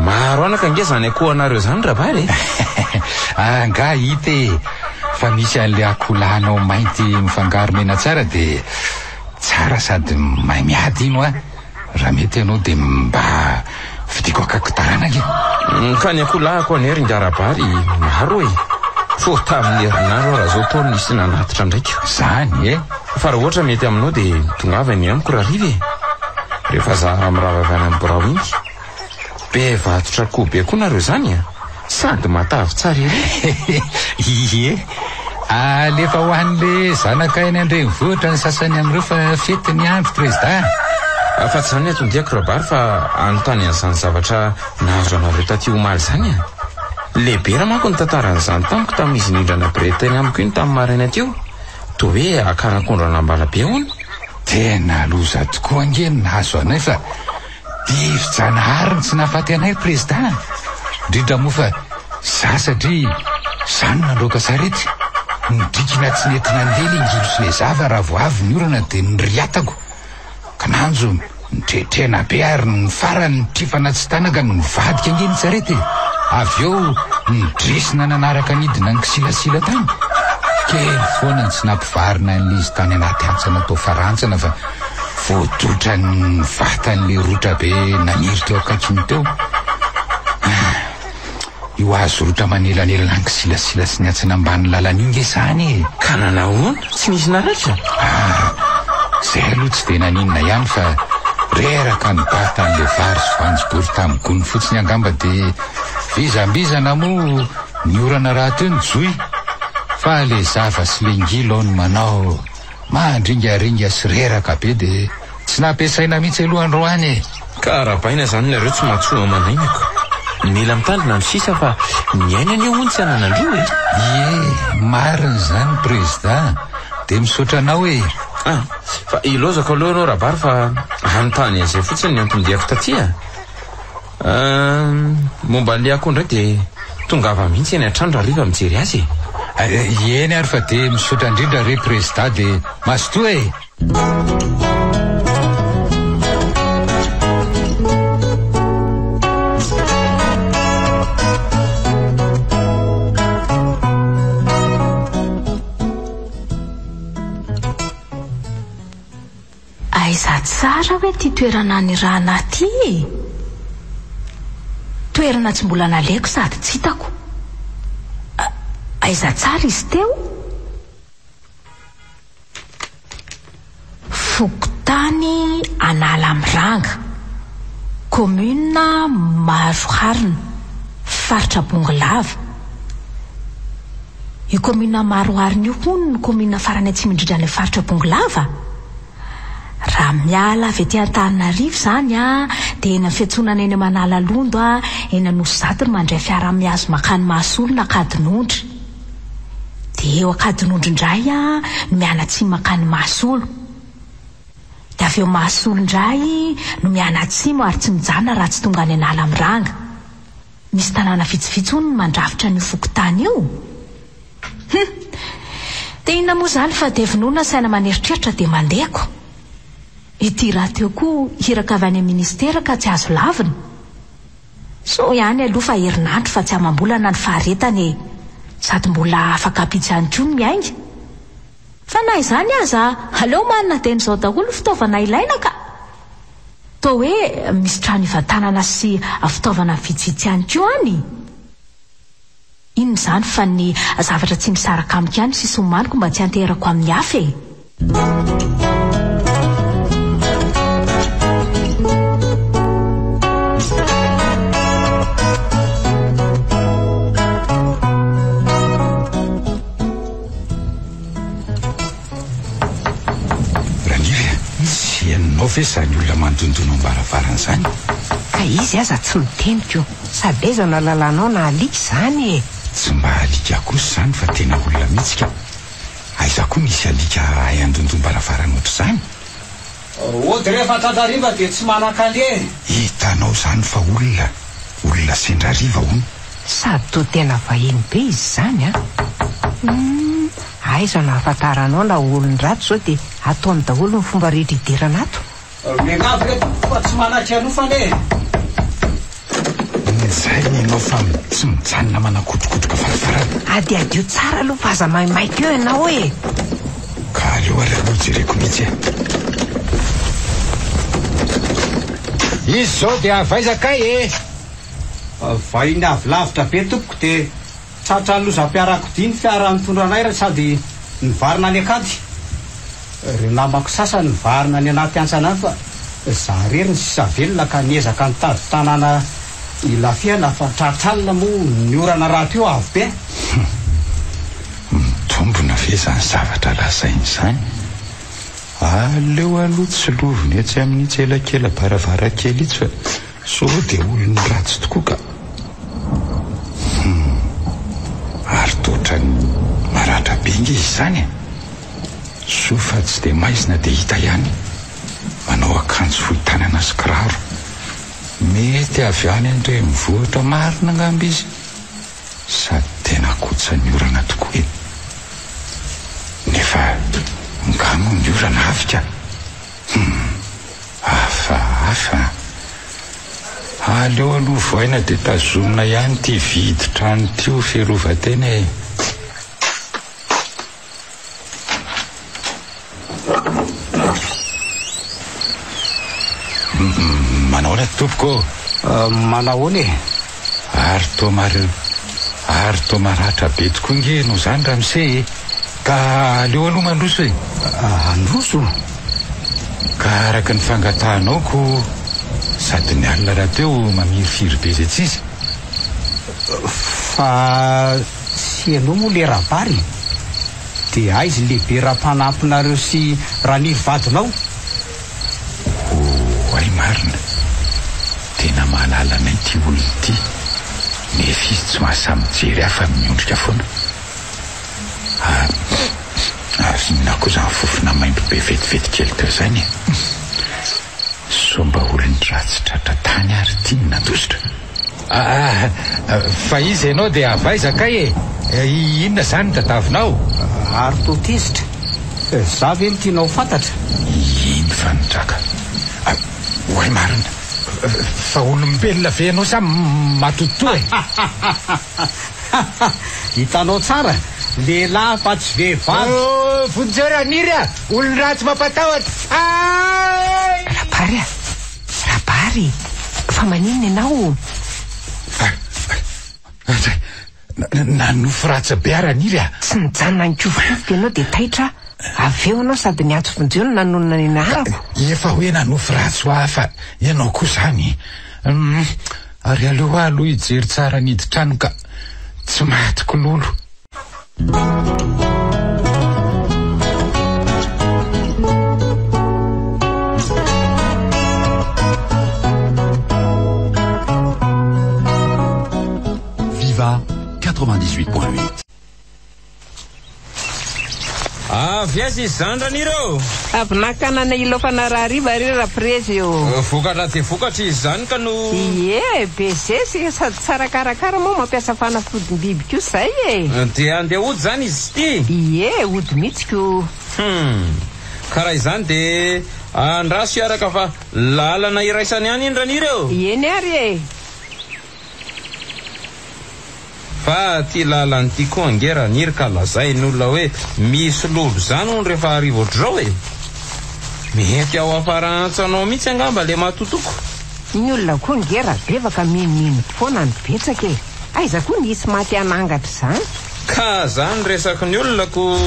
Maro anaka ange izany akohonareo izany Rabary e. Angaha hita e, fa misy an'ilay akoholahinao mainty mifangaro mena tsara dia tsara sady mahay miady iny hoa. Raha mety ianao dia mba vidiako akaiky taranaka e. Ka ny akoholahiko anie ry Ngarabary maro e. Vao tamin'ny herinandro aho raha izao toa nisy nanatitra ndraika. Izany e. Fa raha ohatra mety aminao dia tongava eny amiko rahariva e. Rehefa za mirava avy any amin'ny birao iny. Be vatotra akoho be koa nareo zany a! Sady matavy tsara ery! Ie, alefa ho an'le zanaka eny an-drenivohitra ny sasany amin'ireo fa fety ny andro prezida a! Fa tsy zany ny anton-diako Rabary fa hanontany an'izany zavatra nahazo anareo taty omaly izany a! Lebera manko nitantara an'izany tamiko tamin'izy nindrana birety teny amiko iny tamin'ny maraina teo, toa hoe akarak'ondro an'Ambalabe hono. Tena loza tokoa ange ny nahazo anay fa Divi-janahary no tsy nahafaty anay ry Prezida a! Indrindra moa fa za satria za no nandroaka sarety. Nidrikina tsy nety nandeha le ngilo sy le zava raha vao avy ny orana dia niriatako. Kinanjo nitretrena be ary ny farany nitrifana tsy tanaka nivadika ange ny sarety e! Avy eo nidresina nanaraka nidina nikisilasila tany. Kely foana ny tsy nampivarina an'izy tany anaty hantsana tao Farantsana fa Voadotra ny vatan'ilay rotra be naniry teo akaikiny teo. Ah, io hazo rotra manelanelana ny kisilasila sy ny hantsana ambany lalana io nge izany e! Ka nanahoana? Tsy nisy naratra? Ah, izay aloha tsy dia naninona ihany fa reraka nibata an'ilay vary sy voanjobory tamin'ny gony fotsiny angamba dia vizambizana moa ny orana rahateo nijohy fa ilay zava sy ilay ngilo ao no manao Mandringaringa sy reraka be dia tsy nampiasaina mihitsy aloha androany e! Ka arahabaina izany nareo tsy mahatsoa aman'aina ko. Mila mitandrina ny sisa fa ny aina anie hono tsy ananan-droa e! Ie, marina izany Prezida, dia misaotra anao e! Ah, fa ilaozako aloha ianao Rabary fa Hanontany an'izay fotsiny ny anton-diako taty a. Momba an'ilay akoho indray dia tongava mihitsy eny an-trano rahariva mijery azy e. Eny ary fa dia misaotra indrindra re Prezida dia mazotoa e! Aiza tsara hoe ty toerana anirahana ahy ty e? Toerana tsy mbola naleko sady tsy hitako. Aiza tsara izy teo? Fokontany Analamiranga, commune Maroharina, faritra Bongolava. Io commune Maroharina io hono no commune farany atsimo indrindra any faritra Bongolava? Raha miala avy aty Antananarivo izany dia eny amin'ny fiantsonana eny Manalalondo, eny Anosizato no mandray fiara mihazo mankany Mahasolo na Ankadinondry. Dia eo Ankadinondry indray no mianatsimo mankany Mahasolo. Dia avy eo Mahasolo indray no mianatsimo ary tsy mijanona raha tsy tonga any Analamiranga. Misy tanàna vitsivitsy hono no mandrafitra an'io fokontany io. Hum! Dia inona moa izany fa dia vonoina saina aman'eritreritra dia mandeha ko. Ity rahateo koa iraka avy any amin'ny ministera ka tsy azo lavina. Soa ihany aloha fa herinandro fa tsy amam-bolana ny faharetana e! Sady mbola afaka ampitsy ihany koa ny miainga. Fa na izany aza, aleo manana dieny izao daholo ny fitaovana ilaina ka! Toa hoe misy trano ivantanana sy fitaovana vitsivitsy ihany koa any? Inona izany fa ny zavatra tsy misaraka amiko ihany sisa omaniko mba tsy hanteherako amin'ny hafa e! Raniry a, tsy henonao ve izany olona mandondona ao am-baravarana izany? Ka izy aza tsy miteny ko! Sady aiza no ahalalanao na alika izany e! Tsy mba alika kosa izany fa tena olona mihitsy ka! Aiza koa misy alika hahay handondom-baravarana ohatr'izany? Ody rehefa tratra hariva dia tsy manan-kaleha e! Hitanao izany fa olona, olona sendra hariva hono. Sady toa tena vahiny be izy izany an! Humm, aiza no ahafantaranao na olon-dratsy izao dia ataony daholo ny fomba rehetra hidirana ato? Miangavy re tompoko fa tsy manan-kialofana e! Izay ianao fa tsy mijanona manakotrokotroka varavarana. Adiadio tsara aloha fa aza maimaika eo ianao e! Ka aleo ary aloha jereko mihitsy e! Izy izao dia avy aiza kay e? Vahiny avy lavitra be tompoko dia tratran'ny lozam-piarakodia ny fiara nitondra anay sady nivarina any an-kady. Ireo namako sasany nivarina any anaty hantsana any fa za irery no sisa velona ka niezaka nitady tanàna hilafihana fa tratra alina moa ny orana rahateo avo be. Hum. Mitombina ve izany zavatra lazainy izany? Aleo aloha tsilovina etsy amin'itsy elakela-baravarankely itsy fa Sao dia olon'ny ratsy tokoa ka. Hum. Ary toa ohatran'ny maratra be nge izy izany e. Soa fa tsy dia maizina dia hita ihany. Manao akanjo fohy tanana sy kiraro. Mety avy any an-drenivohitra marina angamba izy. Sady tena kotsan'ny orana tokoa e. Nefa nga moa ny orana avy ka. Hum. Hafahafa an! Aleo aloha vohaina dia tazomina ihany ity vidin-trano ity ho fiarovan-tena e! Manahoana tompoko ô? Manahoana e? Ary toa mar ary toa maratra be tokoa nge ianao izany ramose e! Ka aleo aloha mandroso e! Handroso? Ka araka ny fangatahanao ko sady ny alina rahateo mamirifiry be izay tsisy. Fa tsy ianao moa le Rabary e? Dia aiza i lehibe Rampanampinareo sy Raniry vadinao? Oay marina! Tena mahalala anay ity olona ity, nefa izy tsy mahasahy mijery ahy fa miondrika foana. Ary ary inona koa izany fofona maimbo be vetivety kely teo izany e? Sao mba olon-dratsy tratra tany ary ity no nandositra? Ah, fa iza ianao dia avy aiza kay e? Inona izany no tadiavinao? Ary toa tezitra. Za ve no tianao ho fantatra? Iny fa nitraka. Oay marina. Fa olombelona ve ianao sa matotoa e? Hitanao tsara, lehilahy fa tsy vehivavy. Oh, vonjeo Raniry a! Olon-dratsy mampatahotra! Ay! Rabary a! Rabary! Fa maninona ianao? Nanofy ratsy be aho Raniry a! Tsy nijanona nikofokofoka ianao dia taitra aho. Avy eo ianao sady niantso vonjeo no nanonona ny anarako. Efa hoe nanofy ratsy ho ahy fa ianao koa izany. Ary aleo aho aloha hijery tsara ny hidin-trano ka tsy matiko lolo. Viva 98.8. Avy aiza izy izany Raniry ô? Avy naka anana hilaofana rahariva re Raprezy ô. Vokatra dia vokatra izy izany ka no. Ie, be zesika sady tsara karakara moa mampiasa fanafodim-biby koa izay e. Dia handeha hody izany izy ity? Ie, hody mihitsy ko. Hum. Ka raha izany dia andraso hiaraka fa lalana iraisana ihany iny Raniry ô. Eny ary e. Fa ty lalana ity koa ange Raniry ka lazain'olona hoe misy lolo zany hono rehefa hariva ohatr'izao e! Mety ao afarantsanao mihitsy angamba le matotoko. Ny olona koa ange Rabeva ka minomino foana no betsaka e! Aiza koa ny hisy maty hanangatra izany? Ka zany resaky ny olona ko!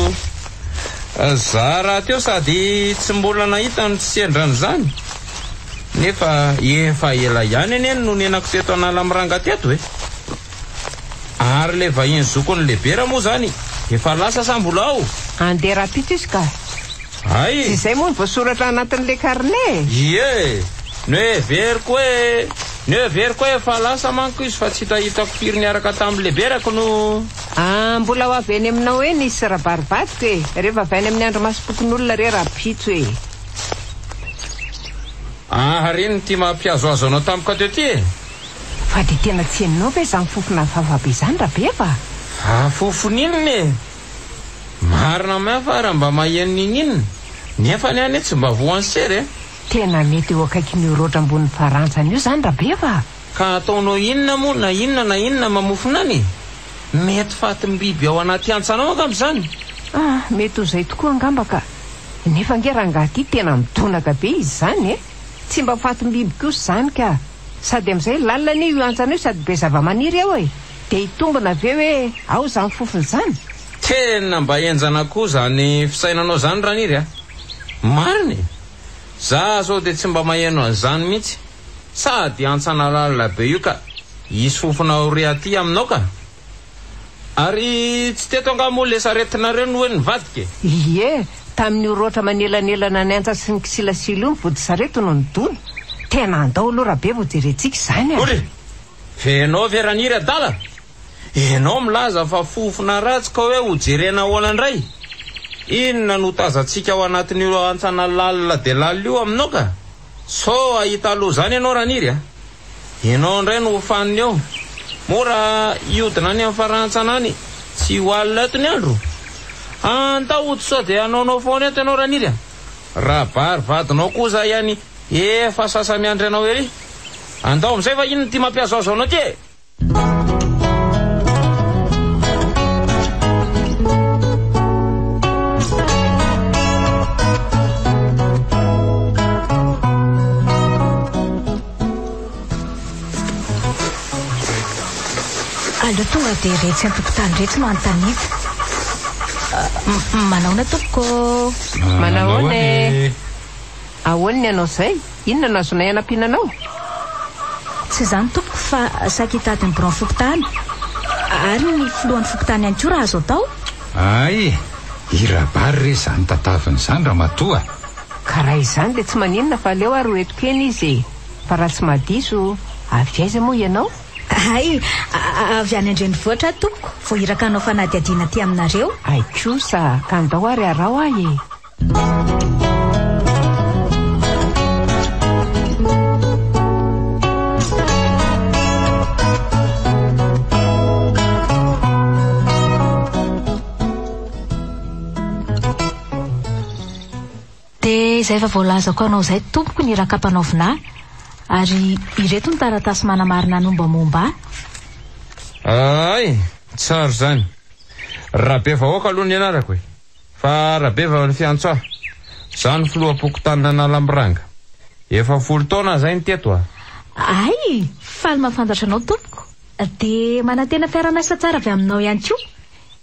Za rahateo sady tsy mbola nahita no tsy sendra an'izany. Nefa efa ela ihany anie no nonenako teto Analamranga teto e! Ary ilay vahiny zokin'i Lebera moa izany efa lasa sa mbola ao? Andeha rahampitso izy ka! Hay! Tsy izay moa no voasoratra anatin'ilay carnet e! Ie! Noheveriko hoe, noheveriko hoe efa lasa manko izy fa tsy hitahitako firy niaraka tamin'i Leberako no. Ah, mbola ho avy eny aminao eny izy sy Rabary vadiko e! Rehefa avy any amin'ny andrimasom-pokonolona re rahampitso e! Ary inona ity mampihazohazo anao tampoka teo ity e? Fa dia tena tsy henonao ve izany fofona hafahafa be izany Rabeva? Fa fofona inona e? Marina main fa raha mba maheno n'inon'inona, nefa ny ahy anie tsy mba voan'ny sery e! Tena mety eo akaikin'io roatra ambony farantsana io izany Rabeva? Ka ataonao inona moa na inona na inona mamofona any e? Mety fatim-biby ao anaty hantsana ao angamba izany? Ah, mety ho izay tokoa angamba ka! Nefa ange rangahy ity tena midonaka be izy izany e! Tsy mba fatim-biby kosa izany ka! Sady amin'izay lalina anie io hantsana io sady be zava-maniry ao e! Dia hitombina ve hoe ao izany fofona izany? Tena mba henjana koa izany fisainanao izany Raniry a! Marina e! Za zao dia tsy mba maheno an'izany mihitsy. Sady hantsana lalina be io ka! Hisy fofona ho re aty aminao ka! Ary tsy teto angaha moa le saretinareo no hoe nivadika e? Ie, tamin'io roatra manelanelana ny antsa sy ny kisilasila io ny vody sarety no nidona. Tena andao aloha Rabe vao jerentsika izany a! Ory! F'enao ve Raniry adala? Enao milaza fa fofona ratsy ka hoe ho jerena ahoana indray? Inona no tazantsika ao anatin'io hantsana lalina dia lalina io aminao ka? Sao hahita loza any ianao Raniry a! Ianao indray no ho fanina eo. Moa raha hiodina any amin'ny farantsana any, tsy ho alina eto ny andro? Andao hody sao dia hanaonao foana eto ianao Raniry a! Rabary vadinao koa izay any efa sasa-miandry anao ery. Andao amin'izay fa inona ity mampihazohazo anao ity e! Aleo tonga dia iretsy an-tokotany iretsy no anontaniako. Manahoana tompoko ô? Manahoana e! Ahoana ny anao izay? Inona no azonay anampiana anao? Tsy izany tompoko fa saika hitady ny biraon'ny fokontany ary ny filohan'ny fokontany ihany koa raha azo atao. Hay! I Rabary re izany tantaviny izany ramatoa a! Ka raha izany dia tsy maninona fa aleo ary ho entiko eny izy e! Fa raha tsy mahadiso, avy aiza moa ianao? Hay! Avy any an-drenivohitra aho tompoko, vao iraka hanao fanadihadiana aty aminareo. Hay kosa, ka andao ary araho ahy e! Dia izay efa voalazako anao izay tompoko ny iraka ampanaovina ahy. Ary ireto ny taratasy manamarina ny mombamomba ahy. Hay! Tsara izany. Rabevahoaka aloha ny anarako e. Fa Rabeva ny fiantso ahy. Izaho no filoham-pokontanin'Analamoranga. Efa folo taona izay no teto a. Hay! Faly mahafantatra anao tompoko. Dia manantena fiarahamiasa tsara avy aminao ihany koa.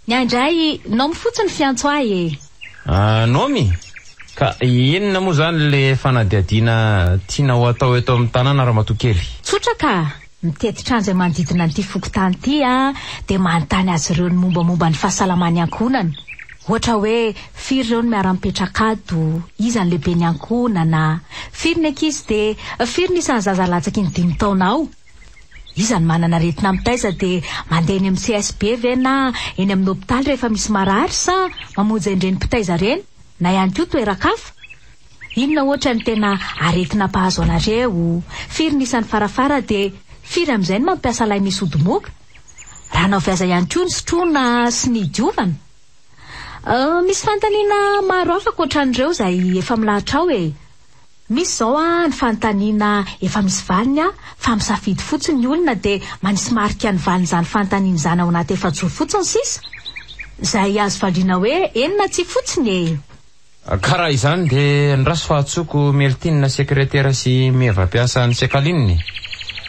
Ny ahy indray, Naomy fotsiny fiantso ahy e! Ah, Naomy? Ka inona moa izany ilay fanadihadiana tianao hatao eto amin'ny tanàna ramatoa kely? Tsotra ka! Mitety trano izay manodidina an'ity fokontany ity aho dia manontany azy ireo ny mombamomba ny fahasalaman'ny ankohonana. Ohatra hoe firy ireo no miara-mipetraka ato, iza ny lehiben'ny ankohonana, firy ny ankizy dia firy ny isan'ny zaza latsaky ny dimy taona ao. Iza no manana aretina mitaiza dia mandeha eny amin'ny CSB ve na eny amin'ny hopitaly rehefa misy marary sa mamonjy an'ireny mpitaiza ireny na ihany koa toeran-kafa? Inona ohatra no tena aretina mpahazo anareo? Firy ny isan'ny farafara dia firy amin'izay no mampiasa lay misy odimoka? Rano avy aiza ihany koa no sotroina sy ny hidiovana? Misy fanontaniana maro hafa ankoatran'ireo izay efa milahatra ao e! Misy izao an ny fanontaniana efa misy valiny an, fa misafidy fotsiny ny olona dia manisy marika ny valin'izany fanontaniana izany ao anaty efajoro fotsiny sisa. Izay azo valiana hoe eny na tsia fotsiny e! Ka raha izany dia andraso fa antsoiko Meltine sekretera sy Meva mpiasan'ny Secaline e!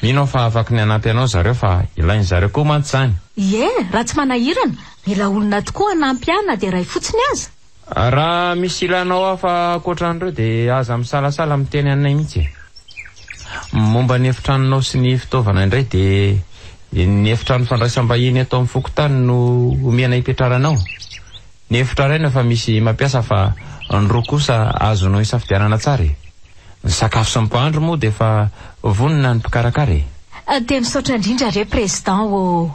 Mino aho fa afaky ny hanampy anao zareo fa ilain zareo koa mantsy izany. Ie, raha tsy manahirana, mila olona tokoa hanampy ahy na dia iray fotsiny aza. Raha misy ilanao hafa ankoatra an'ireo dia aza misalasala miteny anay mihitsy e. Momba ny efitranonao sy ny fitaovana indray dia ny efitrano fandraisam-bahiny eto amin'ny fokontany no omena hipetraranao. Ny efitra iray no efa misy mampiasa fa ny roa kosa azonao isafidianana tsara e. Ny sakafo sy ny mpahandro moa dia efa vonona ny mpikarakara e. Dia misaotra indrindra re Président ô.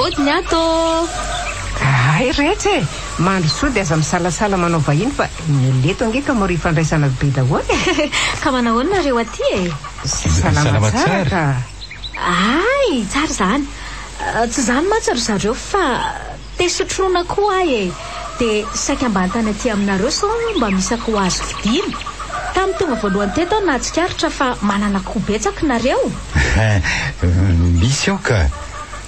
Ody ny ato. Hay retsy e! Mandrosoa dia aza misalasala manao vahiny fa ny leto ange ka mora ifandraisana be daholo e! Ka manahoana nareo aty e? Salama tsara ka! Hay! Tsara izany. Tsy izany mantsy ry zareo fa te sotroina koa aho e! Dia saika mba hanontany aty aminareo sao mba misy akoho azo vidiana. Tamin'ny tonga voalohany teto aho nahatsikaritra fa manana akoho betsaka nareo. Misy ao ka!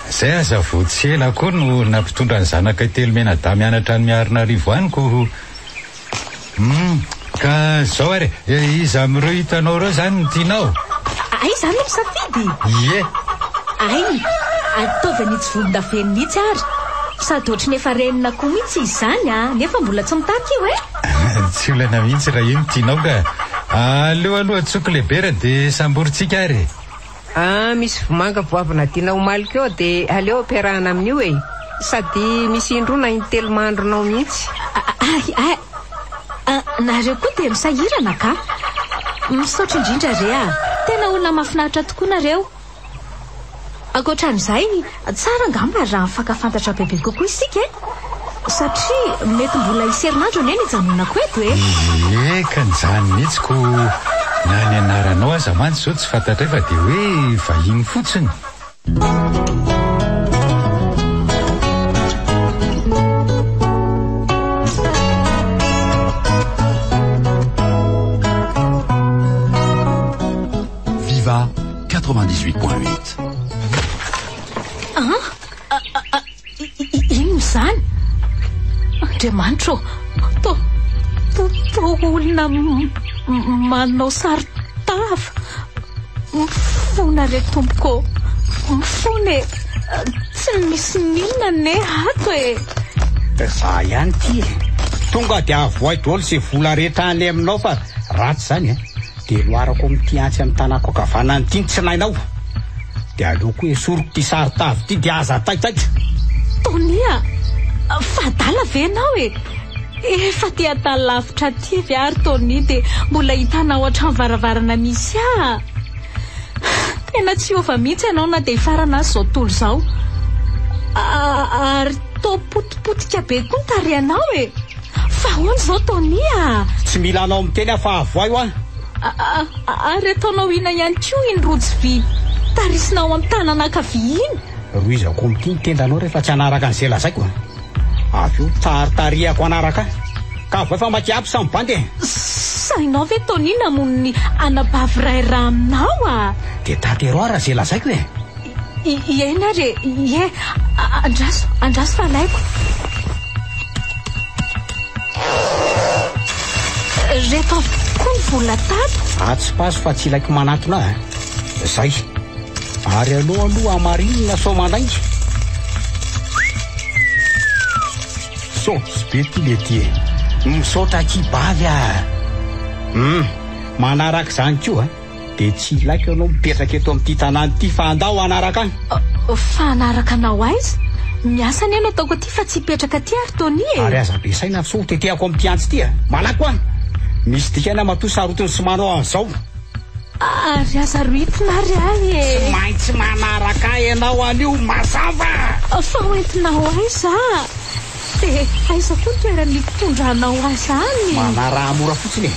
Izay aza vao tsy ela koa no nampitondra ny zanakay telo mianadahy mianatra any Miarinarivo any ko. Humm, ka zao ary e, iza amin'ireo hitanao ireo zany no tianao? Hay izany no misafidy? Ie. Hay, ataovy an'itsy volondavenona itsy ary. Sady ohatry ny efa renin'akoho mihitsy izy izany a, nefa mbola tsy mitarika io e. Tsy olana mihitsy raha io no tianao ka. Aleo aloha antsoiko Lebera dia samborintsika ary e. Ah, misy vomanga vao avy nadiana omaly koa dia aleo ampiarahana amin'io e! Sady misy indroa na intelo mahandronao mihitsy. Ay, ay, ah, nareo koa dia misahirana ka! Misaotra indrindra re ah! Tena olona mahafinaritra tokoa nareo. Ankoatran'izay, tsara angamba raha mifankafantatra bebe kokoa isika e! Satria mety mbola hisy herinandro anie ny hijanonako eto e! Ie ka izany mihitsy ko na ny anaranao aza mantsy izao tsy fantatray fa dia hoe vahiny fotsiny. Viva 98.8. An? Inona izany? Andriamanitra ô! Toa, toa, toa olona manao saron-tava. Mifona re tompoko ô! Mifona e! Tsy misy n'inona anie ato e! Za ihany ity e! Tonga dia avoay daholo izay vola rehetra any aminao fa ratsy izany e! Dia loarako amin'ity antsy amin'ny tanako ankavanana ity ny tsinainao. Dia aleo koa esoriko ity saron-tavy ity dia aza taitaitra. Tony a! Fa adala ve ianao e? Efa aty an-tany lavitra aty ve ary Tony dia mbola hitanao hatramin'ny varavarana misy ahy? Tena tsy hiova mihitsy ianao na dia hifarana aza izao tontolo izao. Ary toa potipotika be koa ny tarehinao e! Fa ahoana izao Tony a? Tsy mila anao miteny aho fa avoahy hoa. Ary ataonao inona ihany koa iny rojo vy tarisinao amin'ny tanana ankavia iny? Rohizako amin'ity ny tendanao rehefa tsy hanaraka an'izay lazaiko a. Avy eo taritarihako hanaraka ahy. Ka avoahy fa maty samy bandy e. Sahinao ve Tony namono ny anabavy iray rà aminao a? Dia tanteraho ary izay lazaiko e. Eny ary e, ie. Andraso, andraso fa alaiko. Reto avokoa ny vola tato. Atsipazo fa tsy ilaiko manatona ahy. Zay. Ary aleo aloha hamarinina sao mandainga. Saotra be ty le ty e. Misaotra akia bavy a. Hum, manaraka izany koa dia tsy ilaiko ianao mipetraka eto amin'ity tanàna ity fa andao hanaraka ahy. Fa hanaraka anao aiza? Miasa anie no ataoko aty fa tsy hipetraka aty ary Tony e. Ary aza be saina fa sao ho tetehako amin'ity antsy ity a. Malaky hoa. Misy dikany aho matoa sarotiny sy manao an'izao. Ary aza rohitina ary ahy e. Tsy maintsy manaraka ahy ianao anio, mazava! Fa ho entinao aiza? Dia aiza koa ny toerana hitondranao azy any? Manaraha mora fotsiny e.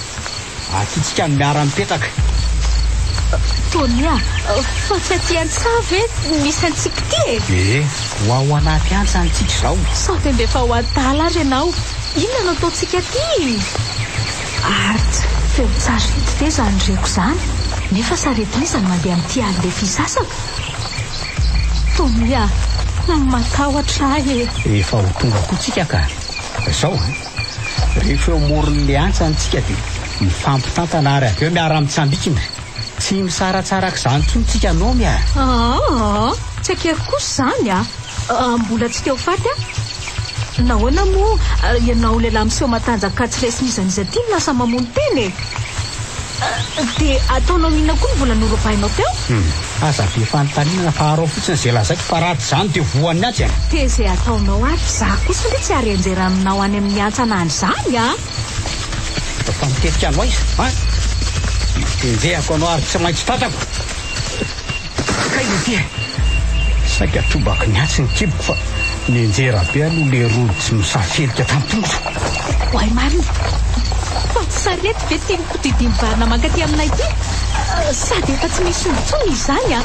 Aty tsika no miara-mipetraka. Tony a, fa tsy aty an-tsaha ve misy antsika ity e? Ee, ho ao anaty antsa antsika izao. Sao dia mba efa ho adala ary ianao. Inona no ataontsika aty? Ary tsy feon-tsarety ve izany reko izany? Nefa saretin'iza no mandeha amin'ity alina efa hisasaka? Tony a, matahotra aho e! Efa ho tonga koa tsika ka. Izao an, rehefa eo amoron'ilay antsana tsika dia mifampitantana ary avy eo miara-mitsambikina. Tsy misaratsaraka izany intsony tsika Nomy a! Aa, tsy akeriko kosa izany a! Mbola tsy te ho faty aho. Nahoana moa ianao lehilahy miseho matanjaka tsy resin'iza n'iza ity no lasa mamono tena e? Dia ataonao inona koa ny vola norobainao teo? Hum, aza be fanontaniana fa araho fotsiny izay lazaiko fa raha tsy izany dia voan'ny antsy e! Dia izay ataonao ary, za kosa ange tsy ary hianjera aminao any amin'ny hantsana any izany a! Fa mitetika anao aiza an? Enjehako anao ary tsy maintsy tratrako! Kay ity e! Saika trobaky ny atsy ny kiboko fa nianjera be aloha le rojo tsy misafelika tamin'ny tongotro. Oay marina! Fa tsy sarety ve ty mikodidim-barina mankaty aminay ity? Sady efa tsy misy omby intsony izy izany a!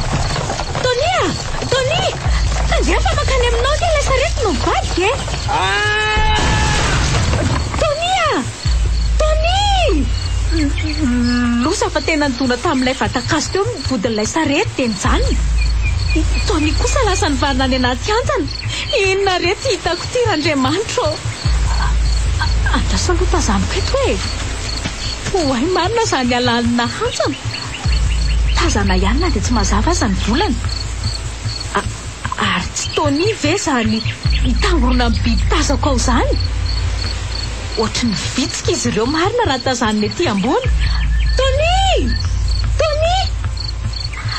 Tony a! Tony! Andeha fa mankany aminao ange ilay sarety no mivadika e! Tony a! Tony! Loza fa tena nidona tamin'ilay vatan-kazo teo ny vodin'ilay sarety dia nijanona. I Tony kosa lasa nivarina any anaty hantsana. Inona re ity hitako ity Randriamanitra ô! Andraso aloha tazaniko eto e! Oay marina izany halalina hantsana. Tazana ihany na dia tsy mazava aza ny volana. Ary tsy Tony ve izany mitangorona amin'ny biby tazako ao izany? Ohatry ny vitsika izy ireo marina raha tazanina ety ambony. Tony! Tony!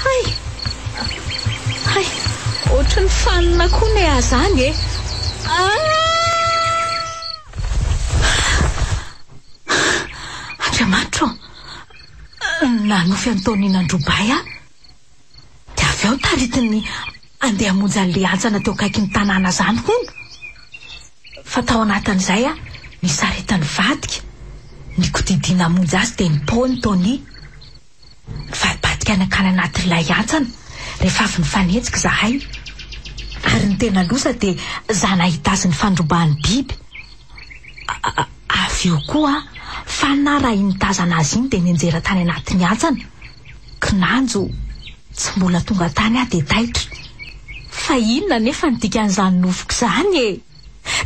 Hay! Hay! Ohatry ny fanina koa ny ahy izany e! Ah! Andriamanitra ô! Nanofy an'i Tony nandroba ahy aho. Dia avy eo taritiny handeha hamonjy an'ilay hantsana teo akaikin'ny tanàna izany hono. Fa tao anatin'izay ny sarety nivadika, nikodidia namonjy azy dia nipoa ny Tony. Nivadibadika nankany anatin'ilay hantsana rehefa avy nifanenjika izahay. Ary ny tena loza dia za nahita azy nifandrobahan'ny biby. Avy eo koa fanina raha iny nitazana azy iny dia nianjera tany anatin'ny hantsana. Kinanjo, tsy mbola tonga tany aho dia taitra. Fa inona anefa ny dikan'izany nofiko izany e?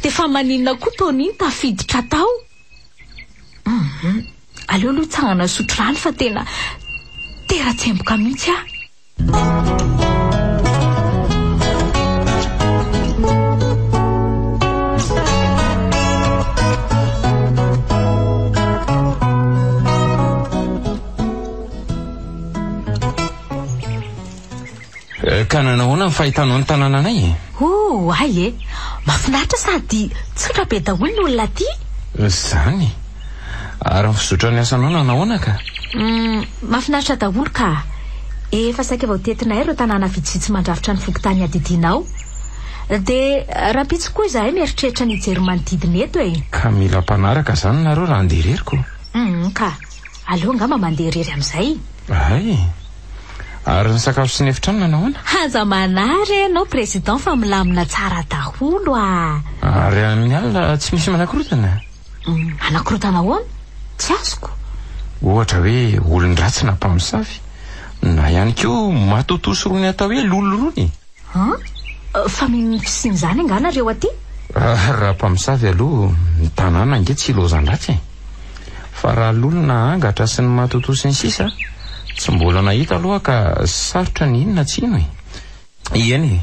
Dia fa maninona koa Tony no tafiditra tao? Hum, aleo aloha hitsangana hisotro rano fa tena tera-tsemboka mihitsy aho. Eh, ka nanahoana ny fahitanao ny tanànanay e? Oh, hay e! Mahafinaritra sady tsotra be daholo ny olona aty. Izany. Ary ny fizotran'ny asanao nanahoana ka? Hum, mahafinaritra daholo ka. Efa saika voatetinay ireo tanàna vitsivitsy mandrafitra ny fokontany iadidianao. Dia rahampitso koa izahay mieritreritra ny hijery ny manodidina eto e. Ka mila mpanaraka izany nareo raha handeha irery ko. Humm ka. Aleo angamba mandeha irery amin'izay. Hay. Ary ny sakafo sy ny efitrano nanao ahoana? Aza manahy re ianao Président fa milamina tsara daholo ah. Ary amin'ny alina tsy misy manakorontana? Manakorontana ahoana? Tsy azoko. Ohatra hoe olon-dratsy na mpamosavy, na ihany koa matotoa sy rony atao hoe lolo rony. An? Fa mino ny fisian'izany angaha nareo aty? Raha mpamosavy aloha, ny tanàna ange tsy ilaozan-dratsy e. Fa raha lolo na angatra sy ny matotoa sy ny sisa, tsy mbola nahita aloha ka sarotra ny hino na tsy hino e. Eny e,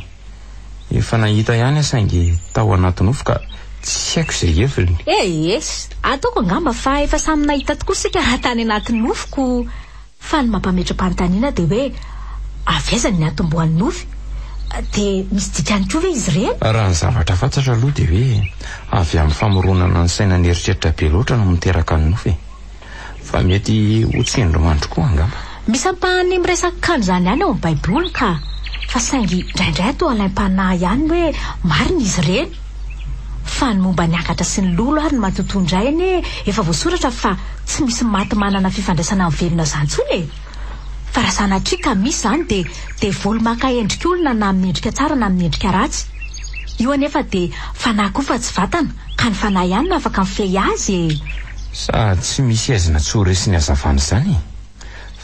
efa nahita ihany aho saingy tao anaty nofy ka tsy haiko izay heviny. Ees, ataoko angamba fa efa samy nahita tokoa isika raha tany anaty nofiko. Fa ny mampametra-panontaniana dia hoe avy aiza ny niantombohan'ny nofy? Dia misy dikany koa ve izy ireny? Raha ny zavatra fantatra aloha dia hoe avy amin'ny famoronana ny saina nieritreritra be loatra no miteraka ny nofy e. Fa mety ho tsindrimandry koa angamba. Misy ampahany miresaka an'izany ihany ao amin'ny baiboly ka. Fa saingy indraindray toa alaim-panahy ihany hoe marina izy ireny. Fa ny momba ny angatra sy ny lolo ary ny matotoa indray anie efa voasoratra fa tsy misy maty manana fifandraisana amin'ny velona izany intsony e! Fa raha sanatria ka misy izany dia devoly maka endrik'olona na amin'ny endrika tsara na amin'ny endrika ratsy. Io anefa dia fanahy koa fa tsy vatana ka ny fanahy ihany no afaka mifehy azy e! Sa tsy misy aizina tsy ho resin'ny hazavana izany e?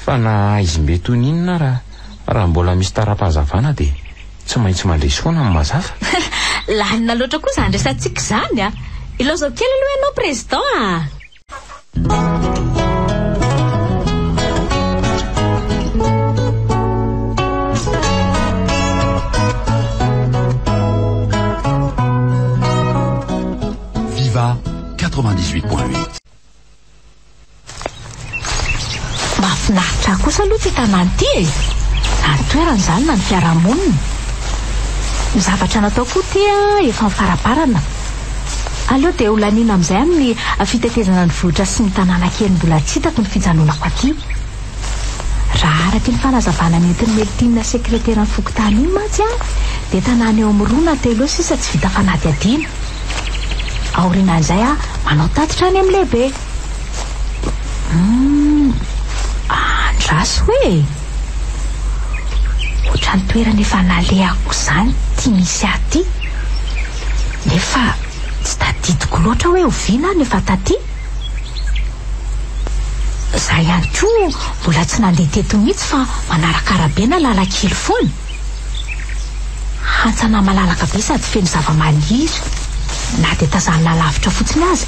Fa na haizim-be toy ny inona ara, raha mbola misy tara-pahazavana dia tsy maintsy mandresy foana ny mazava. Lalina loatra koa izany resatsika izany a! Ilaozako kely aloha ianao Président a! Viva 98.8. Mahafinaritra ahy kosa aloha ity tanàna ity e! Na ny toerana izany na ny fiarahamonina. Ny zavatra natao koa ity efa nifaraparana. Aleo dia ho laniana amin'izay amin'ny fitetezana ny vohitra sy ny tanàna kely mbola tsy hitako ny fijanonako aty. Raha araka iny fanazavana nentin'i Meltine sekreteran'ny fokontany iny mantsy dia tanàna eo amin'ny roa na telo eo sisa tsy vita fanadihadiana. Aorianan'izay aho manao tatitra any amin'ny lehibe. Humm, andraso hoe e! Ohatran'ny toerana efa nalehako izany ity misy ahy ity. Nefa tsy tadidiko loatra hoe oviana aho no efa taty. Izaho ihany koa mbola tsy nandeha teto mihitsy fa manaraka arabe na lalan-kely foana. Hantsana malalaka be sady feno zava-maniry na dia tazanina lavitra fotsiny aza.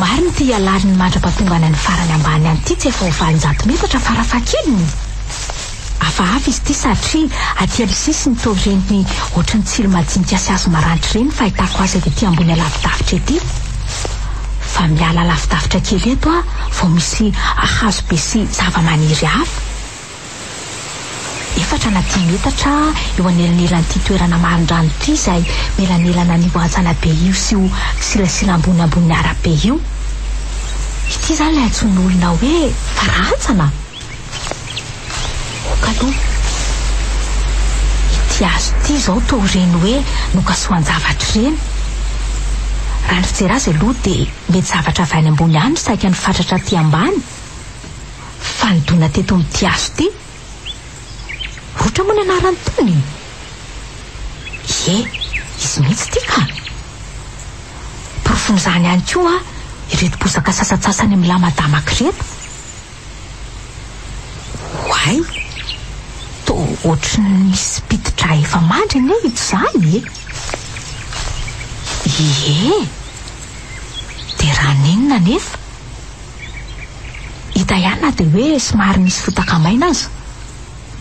Marina ity halaliny mandra-pahatonga any amin'ny farany ambany any ity tsy efa ho 800 metatra farafahakeliny. Hafahafa izy ity satria aty amin'ny sisiny toa ireny ohatry ny tsilo madinika sy hazo maranitra ireny ny fahitako azy avy ety ambony alavidavitra ety. Fa miala lavidavitra kely eto aho vao misy hazo be sy zava-maniry hafa. Efatra na dimy metatra eo anelanelan'ity toerana marin-drano ity izay mielanelana an'io hantsana be io sy io kisilasila ambony ambonin'ny arabe io. Ity izany ilay antsoin'olona hoe farahantsana? Ok aloha. Ity hazo ity izao toa ireny hoe nokasohan-javatra ireny. Raha ny fijery azy aloha dia mety zavatra avy any ambony any no saika nifatratra aty ambany. Fa nidona teto amin'ity hazo ity. Rotra moa ny anaran'itony? Ie, izy mihitsy ity ka! Porofon'izany ihany koa ireto bozaka sasantsasany milamadamaka ireto. Oay! Toa ohatry ny misy piti-drà efa mandry anie ito izany e! Ie! Dia raha nenina anefa? Hita ihany na dia hoe somary misy fotaka maina aza.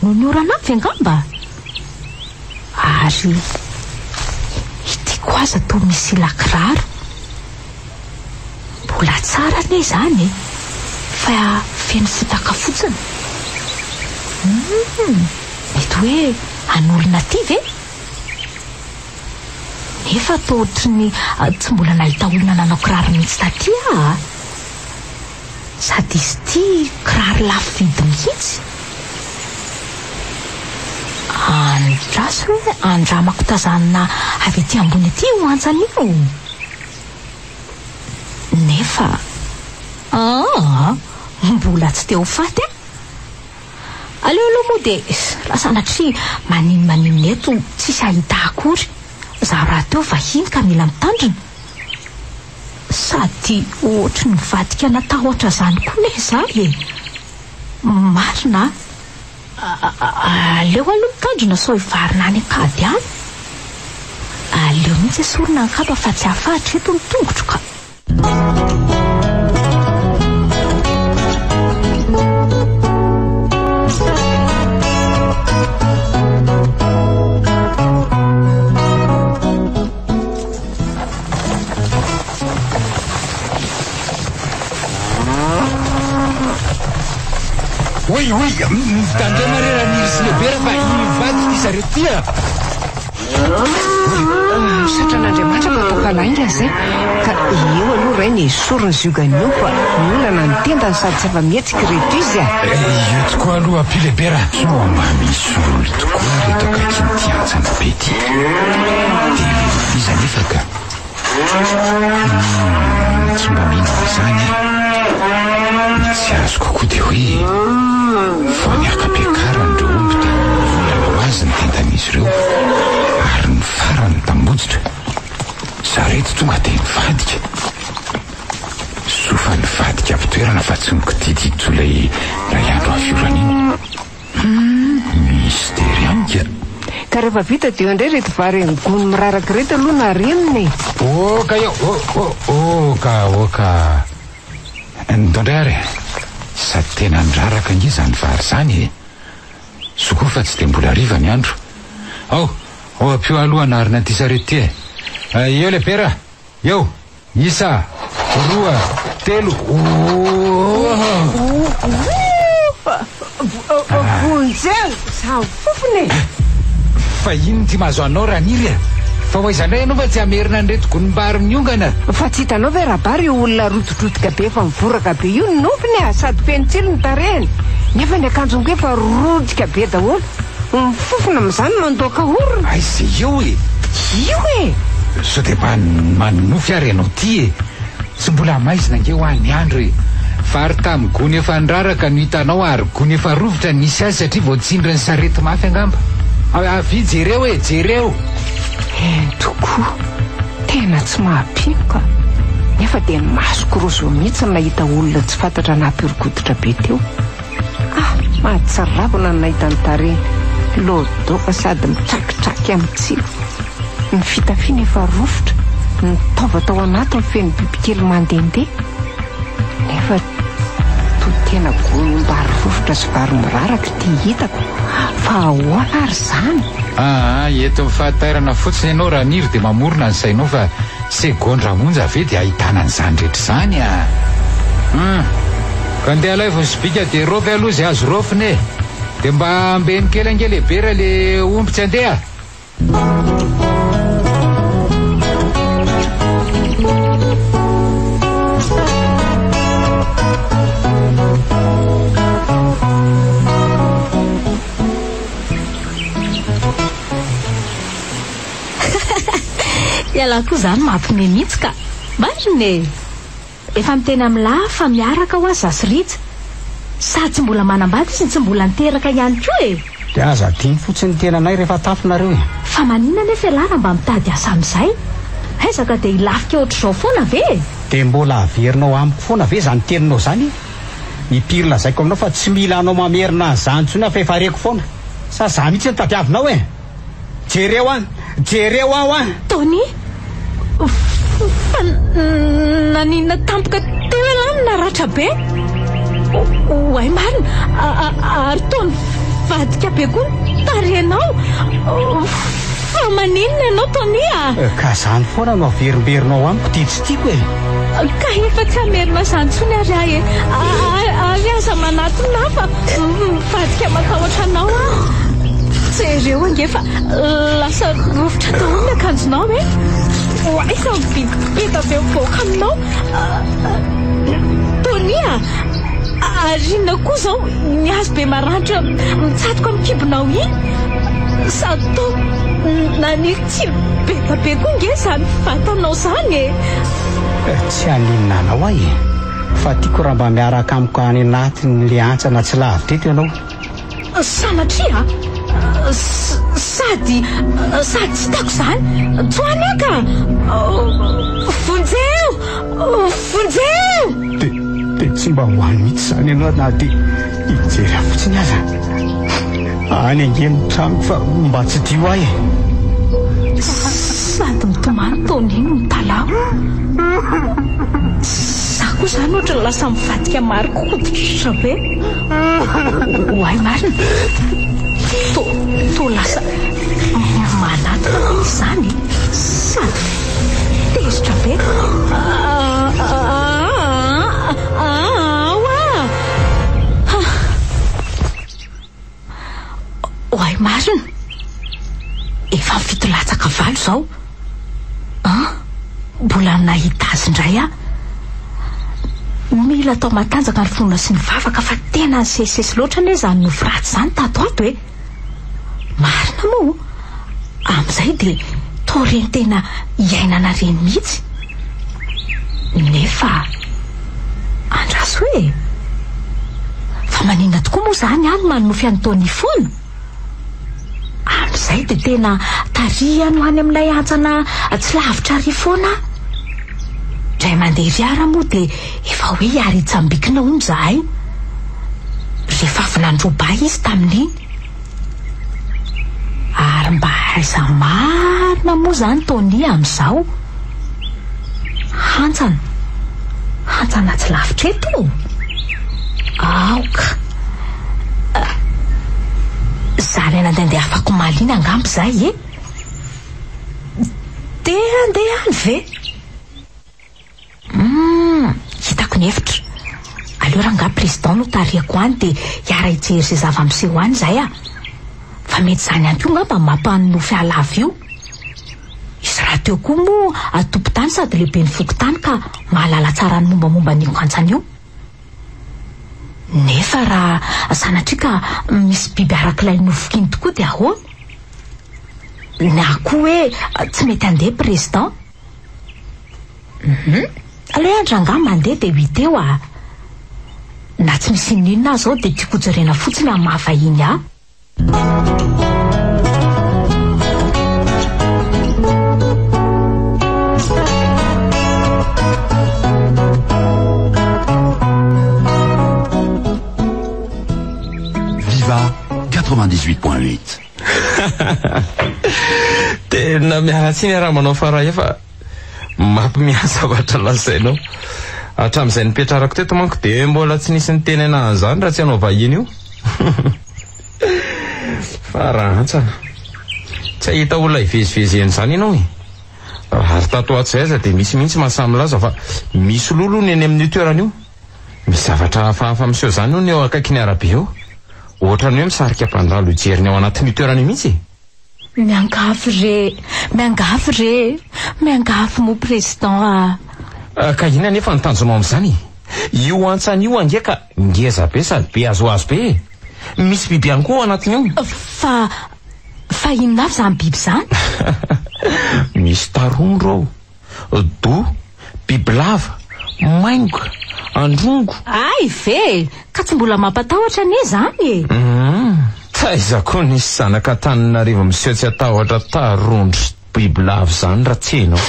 Noho ny orana avy angamba? Ary ity koa aza toa misy ila kiraro. Mbola tsara anie izany e! Fa feno fotaka fotsiny. Humm! Mety hoe an'olona aty ve? Nefa toa ohatry ny tsy mbola nahita olona nanao kiraro mihitsy taty aho a! Sady izy ity kiraro lafo vidy mihitsy. Andraso hoe andramako tazanina avy ety ambony ety io hantsana io. Nefa. Aa! Mbola tsy te ho faty aho. Aleo aloha moa dia raha sanatria maninona eto tsisy hahita akory. Izaho rahateo vahiny ka mila mitandrina. Sady ohatry ny nivadika natahotra izany koa ne izaho e! Marina a! Aleo aloha mitandrina sao hivarina any an-kady any. Aleo mihitsy esorina ny kapa fa tsy hafahatra eto ny tongotro ka. Oy oy, mitandrema re Raniry sy Lebera fa hivadika zareo ty a! Misaotra an'Andriamanitra fa toaka lainga izay ka eo aloha ray ny esory ny ziogany eo fa miolana ny tendany sady tsy afa-mihetsika ireto izy a! Io tokoa aloha ampio Lebera! Sao mba misy olona tokoa ary eto akaikin'ity hantsana be ity? Dia olona iza anefa ka? Humm, tsy mba mino an'izany aho. Ny tsy azoko koa dia hoe vao niaka-piakarana ireo omby dia niolana ho azy ny tendan'izy ireo ary ny farany nitambotsitra. Sarety tonga dia nivadika. Soa fa nivadika am-pitoerana fa tsy nikotitititra ilay ilay andro avy orana iny. Humm, mistery ihany ka. Ka rehefa vita dia eo indray ireto vary amin'ny gony miraraka ireto aloha no harenina e. Oka eo, o, o, oka, oka. Ndao indray ary e. Sady tena niraraka ange izany vary izany e. Soa koa fa tsy dia mbola hariva ny andro. Ao, ao ampio aloha hanarina an'ity sarety ity e. Eo Lebera, Eo! Isa! Roa! Telo! Vonjeo! Za fofona e! Fa inona ity mahazo anao Raniry a? Fa ho aiza indray ianao fa tsy hamerina an'ireto gonim-bary miongana? Fa tsy hitanao ve Rabary io olona rotidrotika be efa mivoraka be io ny nofony a! Sady feno tsilo ny tarehiny! Nefa ny akanjony koa efa rotika be daholo! Mifofona amin'izany mandoaka orona. Aiza io e? Io e! Sao dia mba manonofy ary ianao ity e? Tsy mbola maizina ange hoa ny andro e! Vary tamin'ny gony efa niraraka no hitanao ary gony efa rovitra no nisy azy satria voatsindrin'ny sarety mafy angamba. Avia jereo e! Jereo! Eny tokoa! Tena tsy maha-mpino ka! Nefa dia ny masoko roa izao mihitsy no nahita olona tsy fantatra nampihoron-koditra be teo. Ah! Mahatsiravina ny nahita ny tarehiny, loadoaka sady mitrakitraky amin'ny tsilo. Ny fitafiany efa rovitra, ny taova tao anatiny feno bibikely mandehandeha. Nefa toa tena gonim-bary rovitra sy vary miraraka ity hitako. Fa ahoana ary izany? Aa, eto amin'ny fahatairana fotsiny ianao Raniry dia mamorona ny sainao fa Segondra monja ve dia ahitana an'izany rehetra izany a! Hum! Ka ndeha alaivo ny sobika dia raofy aloha izay azo raofina e! Dia mba ambeno kely ange le bera le omby tsy handeha! Ialahy koa izany mampime mihitsy ka! Marina e! Efa miteny amin'lah fa miaraka hoa za sy Rija. Sady tsy mbola manambady izy no tsy mbola niteraka ihany koa e! Dia aza adino fotsiny ny tenanay rehefa tafy nareo e! Fa maninona anefa ialahy raha mba mitady asa amin'izay? Aiza ka dia hilafika ohatr'izao foana ve e? Dia mbola averinao amiko foana ve izany teninao izany e? Impiry lazaiko aminao fa tsy mila anao mamerina an'izany intsony aho fa efa reko foana. Sa za mihitsy no tadiavinao e? Jereo an! Jereo aho an! Tony, Fa naninona tampoka teo ialahy no naratra be? Oay marina, ary toa nivadika be koa ny tarehinao. Fa maninona ianao Tony a? Ka izany foana no averimberinao amiko dia tsy tiako e! Ka efa tsy hamerina izany intsony ary aho e! Ary aza manatona ahy fa mivadika matahotra anao aho. Jereo ange fa lasa rovitra daholo ny akanjonao e! Aiza ny biby be dia be mivoaka aminao? Tony a! Ary inona koa izao ny hazo be maranitra mitsatoka amin'ny kibonao iny? Sady toa naniry tsilo be dia be koa ange izany vatanao izany e! Tsy haninona anao aho e! Fa tiako raha mba miaraka amiko any anatin'ilay hantsana tsy lavitra eto ianao. Sanatria a! Sady, sady tsy hitako izany. Tsoahany aho ka! Vonjeo! Vonjeo! Dia, dia tsy mba ho any mihitsy izany ianao na dia hijery ahy fotsiny aza. Any ange ny tranoko fa mba tsidiho ahy e! Sady mitomany Tony no mitalaho. Za koa izany ohatran'ny lasa mivadika marikoditra be. Oay marina. Toa, toa lasa manatona ve izy izany e? Sady tezitra be. Aoa! Oay marina! Efa fito latsaka valo izao. An! Mbola nahita azy indray aho. Mila atao matanjaka ny finoana sy ny vavaka fa tena nisesisesy loatra anie izany nofy ratsy izany tato ato e! Marina moa! Amin'izay dia toa ireny tena iainana ireny mihitsy. Nefa andraso e! Fa maninona tokoa moa izany aho no manonofy an'i Tony foana? Amin'izay dia tena tarihany ho any amin'ilay hantsana tsy lavitra ary foana aho. Indray mandeha ery ara moa dia efa hoe hiara-hitsambikina hono izahay. Rehefa avy nandroba ahy izy tamin'iny. Ary mba aiza marina moa izany Tony amin'izao? Hantsana. Hantsana tsy lavitra eto? Aoka. Za ilay nandehandeha afak'omaly iny angamba izay e? Dia handeha any ve? Humm, hitako ny hevitra. Aleo rangahy président no tarihako any dia hiara-hijery izay zava-miseho any izahay ah. Fa mety izany ihany koa angamba no mampanonofy ahy lava io. Izy rahateo koa moa tompon-tany sady lehiben'ny fokontany ka mahalala tsara ny mombamomba an'io hantsana io. Nefa raha sanatria ka misy biby arak'ilay nofiko iny tokoa dia ahoana? Na koa hoe tsy mety handeha président. Hum, aleo ihany rangahy mandeha dia ho hita eo ah. Na tsy misy inon'inona aza ao dia tiako hojerena fotsiny amin'ny maha vahiny ahy. Viva 98.8. Tena miala tsiny raha manao fara fa mampimiahy zavatra lazainao. Hatramin'izay nipetrarako teto manko dia mbola tsy nisy niteny anah an'izany raha tsy ianao vahiny io. Fa raha hantsana. Tsy hahita olona hivezivezy eny izany ianao e. Ary tato ho ato izay aza dia misy mihitsy mahasahy milaza fa misy lolo hono eny amin'io toerana io. Misy zavatra hafahafa miseho izany hono eo akaikin'ny arabe eo. Ohatran'ny hoe misarika mpandalo hijery ny ao anatin'io toerana io mihitsy e! Miangavy re! Miangavy re! Miangavy moa Président a! Ka inona anefa no tanjonao amin'izany e? Io hantsana io ange ka ngeza be sady be hazohazo be e! Misy biby ihany koa ao anatiny ao. Fa, fa inona avy izany biby izany? Misy tarondro ao. Do, bibilava, maingoka, androngo. Hay ve! Ka tsy mbola mampatahotra anie izany e! Humm, taiza koa nisy zanak'Antananarivo miseho tsy hatahotra tarondro sy bibilava izany raha tsy enao.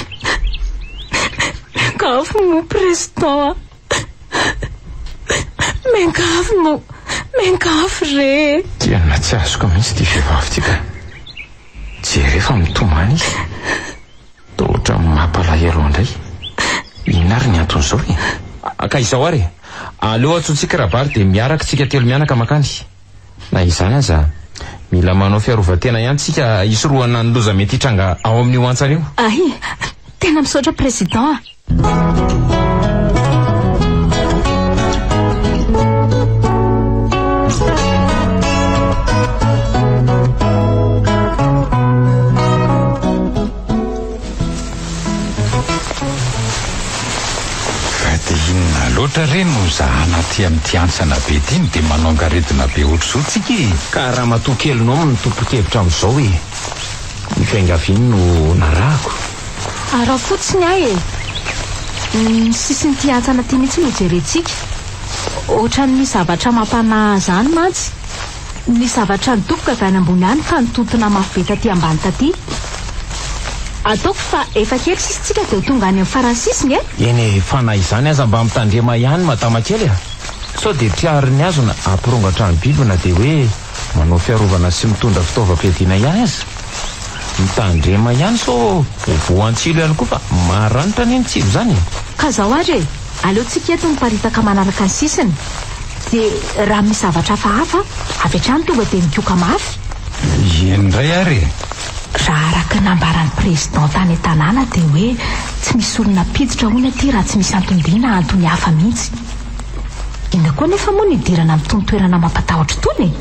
Miangavy moa Président a! Miangavy moa, miangavy re e! Tena tsy azoko mihitsy ity vehivavy ity ka. Jereo fa mitomany izy. Toa ohatran'ny mampalahelo indray. Inona ary ny anton'izao e? Ka izao ary e! Aleo antsointsika Rabary dia miaraka isika telo mianaka mankany. Na izany aza, mila manao fiarovan-tena ihany isika hisorohana ny loza mety hitranga ao amin'io hantsana io. Hay! Tena misaotra Président a! Fa dia inona loatra re no zahana aty amin'ity hantsana be ity no dia manao angaredona be ohatr'izao tsika e? Ka ramatoa kelinao no tompon-kevitra amin'izao e! Ny fiangaviany no narahako. Araho fotsiny aho e! Ny sisin'ity hantsana ity mihitsy no jerentsika. Ohatran'ny misy zavatra mampanahy izany mantsy. Nisy zavatra nidoboka avy any ambony any ka nitontona mafy be taty ambany taty. Ataoko fa efa kely sisa tsika dia ho tonga any amin'ny faran'ny sisiny e! Eny e, fa na izany aza mba mitandrema ihany madama kely a! Sao dia triarin'ny hazo na hampirongatra ny biby na dia hoe manao fiarovana sy mitondra fitaovam-piadiana ihany aza. Mitandrema ihany sao ho voan-tsilo ihany koa fa maranitra anie ny tsilo izany e! Ka zao ary e! Aleontsika eto miparitaka manaraka ny sisiny. Dia raha misy zavatra hafahafa, avy hatrany tonga dia mikoka mafy. Eny indray ary e! Raha araka ny nambaran'ny président tany an-tanàna dia hoe tsy misy olona mpiditra hono aty raha tsy misy anton-dia na antony hafa mihitsy. Inona koa anefa moa no idirana amin'itony toerana mampatahotra itony e?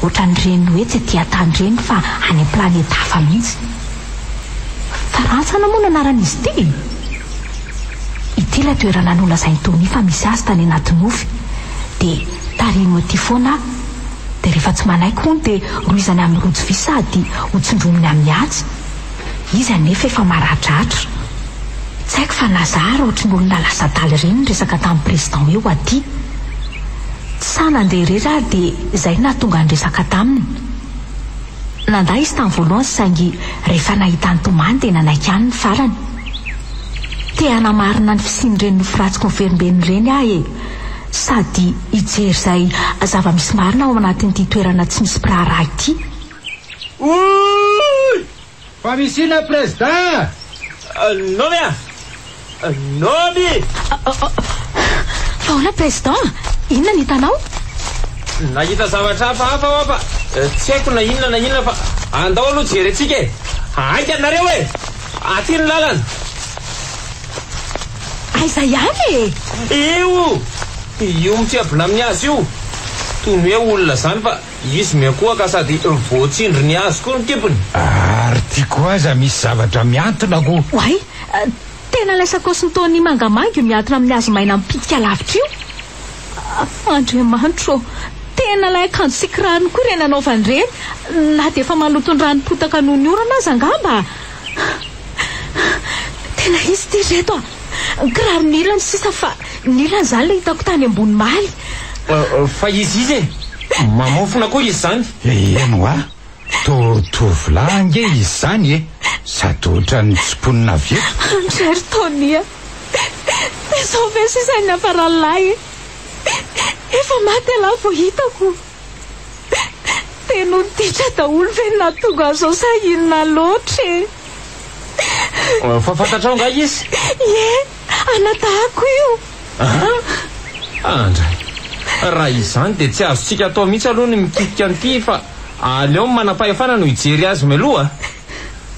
Ohatran'ireny hoe tsy aty an-tany ireny fa any amin'ny planeta hafa mihitsy. Fa rantsana moa no anaran'izy ity e? Ity ilay toerana nolazain'i Tony fa misy azy tany anaty nofy. Dia tarihiny ho aty foana aho. Dia rehefa tsy manaiky hono dia rohizany amin'ny rojo vy sady ho tsindrominy amin'ny antsy. Izy anefa efa maradratra. Tsy haiko fa na za ary ohatry ny olona lasa adala ireny niresaka tamin'ny président hoe ho aty. Tsy sahy nandeha irery aho dia izay no nahatonga niresaka taminy. Nandà izy tamin'ny voalohany saingy rehefa nahita nitomany dia nanaiky ihany ny farany. Te hanamarina ny fisian'ireny nofy ratsiko miverimberina ireny aho e! Sady hijery izay zava-misy marina ao anatin'ity toerana tsy misy mpiraharaha ity. Ouuy! Fa misy inona Prezda? Nomy a! Nomy! Fa ahoana Président? Inona no hitanao? Nahita zavatra hafahafa aho fa tsy haiko na inona na inona fa andao aloha jerentsika e! Haingana nareo e! Aty ny lalana! Aiza ihany e? Io! Io mitsebona amin'ny hazo io! Toy ny hoe olona izany fa izy miankohoka sady voatsindry ny hazo koa ny kibony. Ary ty koa aza misy zavatra mihantona ko! Oay! Tena ilay sakaosin'i Tony mangamanga io mihantona amin'ny hazo maina mipitika lavitra io! Andriamanitro ô! Tena ilay akanjo sy kirarony koa ireny anaovany ireny, na dia efa maloton'ny ranom-potaka noho ny orana aza angamba! Tena izy ity ry reto a! Ny kiraro ny ilany sisa fa ny ilany izany ilay hitako tany ambony omaly. Fa izy iza e? Mamofona koa izy izany. Eny hoa, toa tovolahy ange izy izany e! Sady ohatran'ny tsy mponina avy eto. Andry ry Tony a! Dia izao ve sisa ny hafaran'lahy e? Efa maty ialahy vao hitako. Dia noho ny ditra daholo ve no nahatonga an'izao sa inona loatra e? Fa fantatrao angaha izy? Ie, anadahako io. An? Andray. Raha izany dia tsy azontsika atao mihitsy aloha ny mikitika an'ity fa aleo ny manam-pahefana no hijery azy mialoha.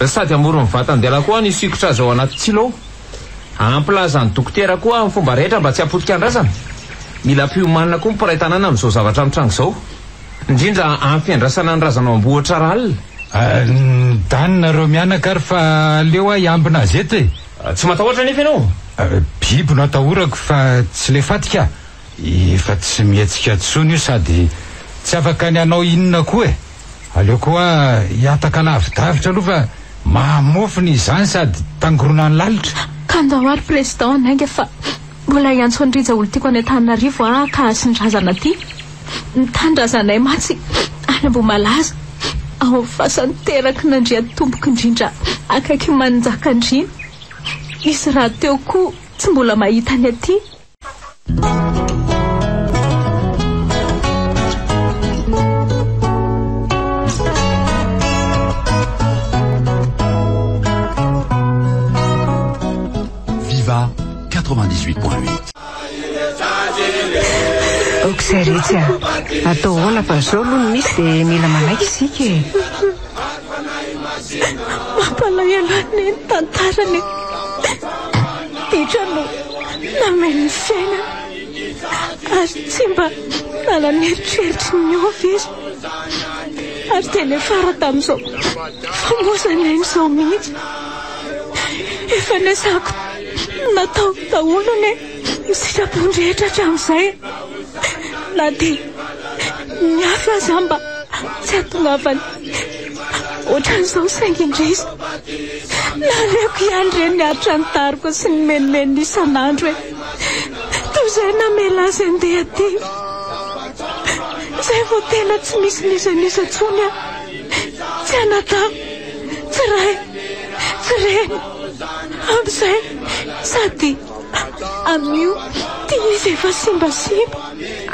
Sady hamoron'ny vatan-dela koa ny sikotra azy ao anaty tsilo ao. Hampilaza ny dokotera koa amin'ny fomba rehetra mba tsy hapotika ny razana. Mila ampiomanina koa ny mpiray tanàna amin'izao zavatra mitranga izao. Indrindra amin'ny fiandrasana ny razana ao Ambohitra rahalina. Ndany nareo mianaka ary fa aleo aho hiambina azy eto e! Tsy matahotra anefa ianao? Biby no atahorako fa tsy le faty ka! Efa tsy mihetsika intsony io sady tsy afaka ny hanao inona koa e! Aleo koa hihataka lavidavitra aloha fa mahamofona izany sady tangoronan'ny lalitra. Ka ndao ary Président hanainga fa mbola hiantso an'i Rija olon-tiako any Antananarivo aho ka sy ny razana aty. Ny tanindrazanay mantsy any Ambohimalaza, ao amin'ny fasan'ny teraky n'Andriantompoko indrindra akaiky Manjakandriana. Izy rahateo koa tsy mbola mahita ny aty. Viva 98.8. Aoka izay retsy a! Atao ahoana fa izao aloha no misy dia mila manaiky isika e! Mampalahelo anie ny tantarany e! Ditra no nameno ny fiainany ary tsy mba nanana eritreritry ny niova izy ary dia niafara tamin'izao famoizana aina izao mihitsy. Efa nezahako natao daholo anie ny sitrapon-drehetra hatramin'izay na dia niafy aza mba tsy hahatongavany. Ohatran'izao saingy indrisy. Naleoko ihany re niaritra ny daroka sy ny menomenona isan'andro e. Toy izay namela azy handeha aty. Izay vao tena tsy misy n'iza n'iza intsony aho. Tsy anadahy, tsy ray, tsy reny. Amin'izay sady amin'io ity izy efa simbasimba.